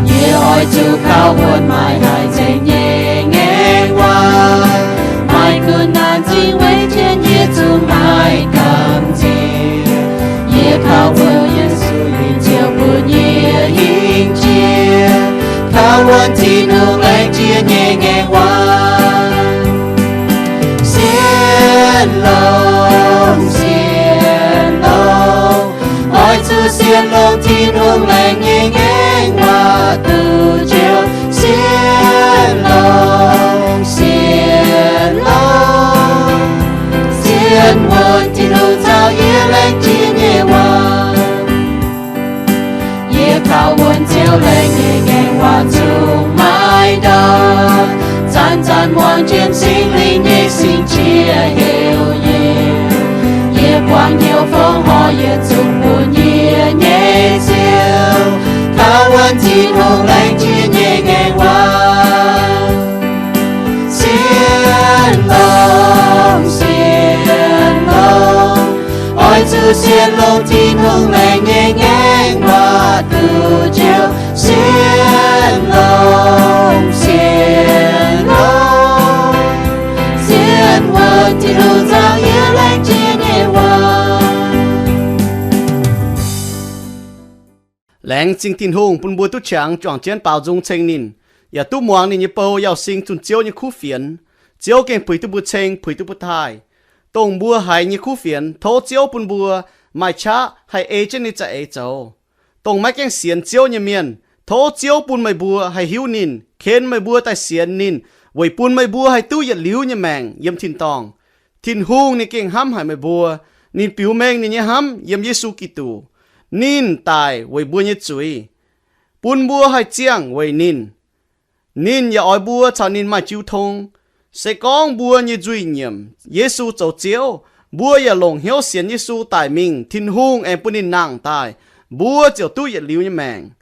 Yie oix zuqc kaux wuonx maaih haih ceng nyei ngaengc waac. Maaih kuv naanc zingh weic jienv yie zuqc maaih gamh nziex. Yie kaux wuonx Yesu, ninh ziouc bun yie hingh jiex, kaux wuonx Tin-Hungh laengz jiex nyei ngaengc waac. Sienx longx, sienx longx, oix zuqc sienx longx Tin-Hungh laengz nyei ngaengc waac duqv Ziouv. Sienx longx, sienx longx, sienx wuonx Tin-Hungh caux yie laengz jiex nyei waac. Yie kaux wuonx Ziouv laengz nyei ngaengc waac zungv maiv ndortv. Zanc-zanc muangx jienv Singx Lingh nyei singx qiex heuc yie. Yie buangh hnyouv fongc horc yietc zungv bun yie nyei Ziouv, kaux wuonx Tin-Hungh laengz jiex nyei ngaengc waac. Sienx longx, sienx longx, oix zuqc sienx longx Tin-Hungh laengz nyei ngaengc waac duqv Ziouv. Sienx longx, sienx longx, sienx wuonx Tin-Hungh caux yie laengz jiex nyei waac. Laengz zingh Tin-Hungh bun mbuo duqv qangx juangc jienv baaux nzung ceng ninh, yaac duqv muangx ninh nyei bou Yauh Sing zunh Ziouv nyei kuv fienx. Ziouv gengh puix duqv mbuo ceng, puix duqv mbuo taaih. Dongh mbuo haiz nyei kuv fienx, tov Ziouv bun mbuo maaih qaqv haih ei jienv ninh za'eix zoux. Dongh maiv gaengh sienx Ziouv nyei mienh, tov Ziouv bun meih mbuo haih hiuv ninh, ken meih mbuo daaih sienx ninh, weic bun meih mbuo haih duqv yietc liuz nyei maengc yiem tin-dorngh. Tin-Hungh ninh gengh hnamv haic meih mbuo. Ninh biux mengh ninh nyei hnamv yiem Yesu Giduc. Ninh daic weic mbuo nyei zuiz, bun mbuo haih ziangh weic ninh. Ninh yaac oix mbuo caux ninh maaih jiu tong. Se gorngv mbuo nyei nzuih nyiemc Yesu zoux Ziouv, mbuo yaac longc hnyouv sienx Yesu daic mingh, Tin-Hungh aengx bun ninh nangh daaih, mbuo ziouc duqv yietc liuz nyei maengc.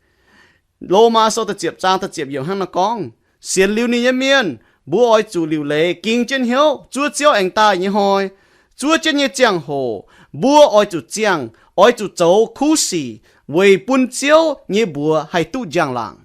Lomaa Sou da'ziepc zaang da'ziepc yiemc hnangv naaiv gorngv, sienx liuz ninh nyei mienh, mbuo oix zuqc liuc leiz ging jienv hnyouv zuov Ziouv aengx daaih nyei hnoi. Zuov jienv nyei ziangh hoc mbuo oix zuqc ziangh, oix zuqc zoux kuv sic weic bun Ziouv nyei mbuox haih duqv njang-laangc.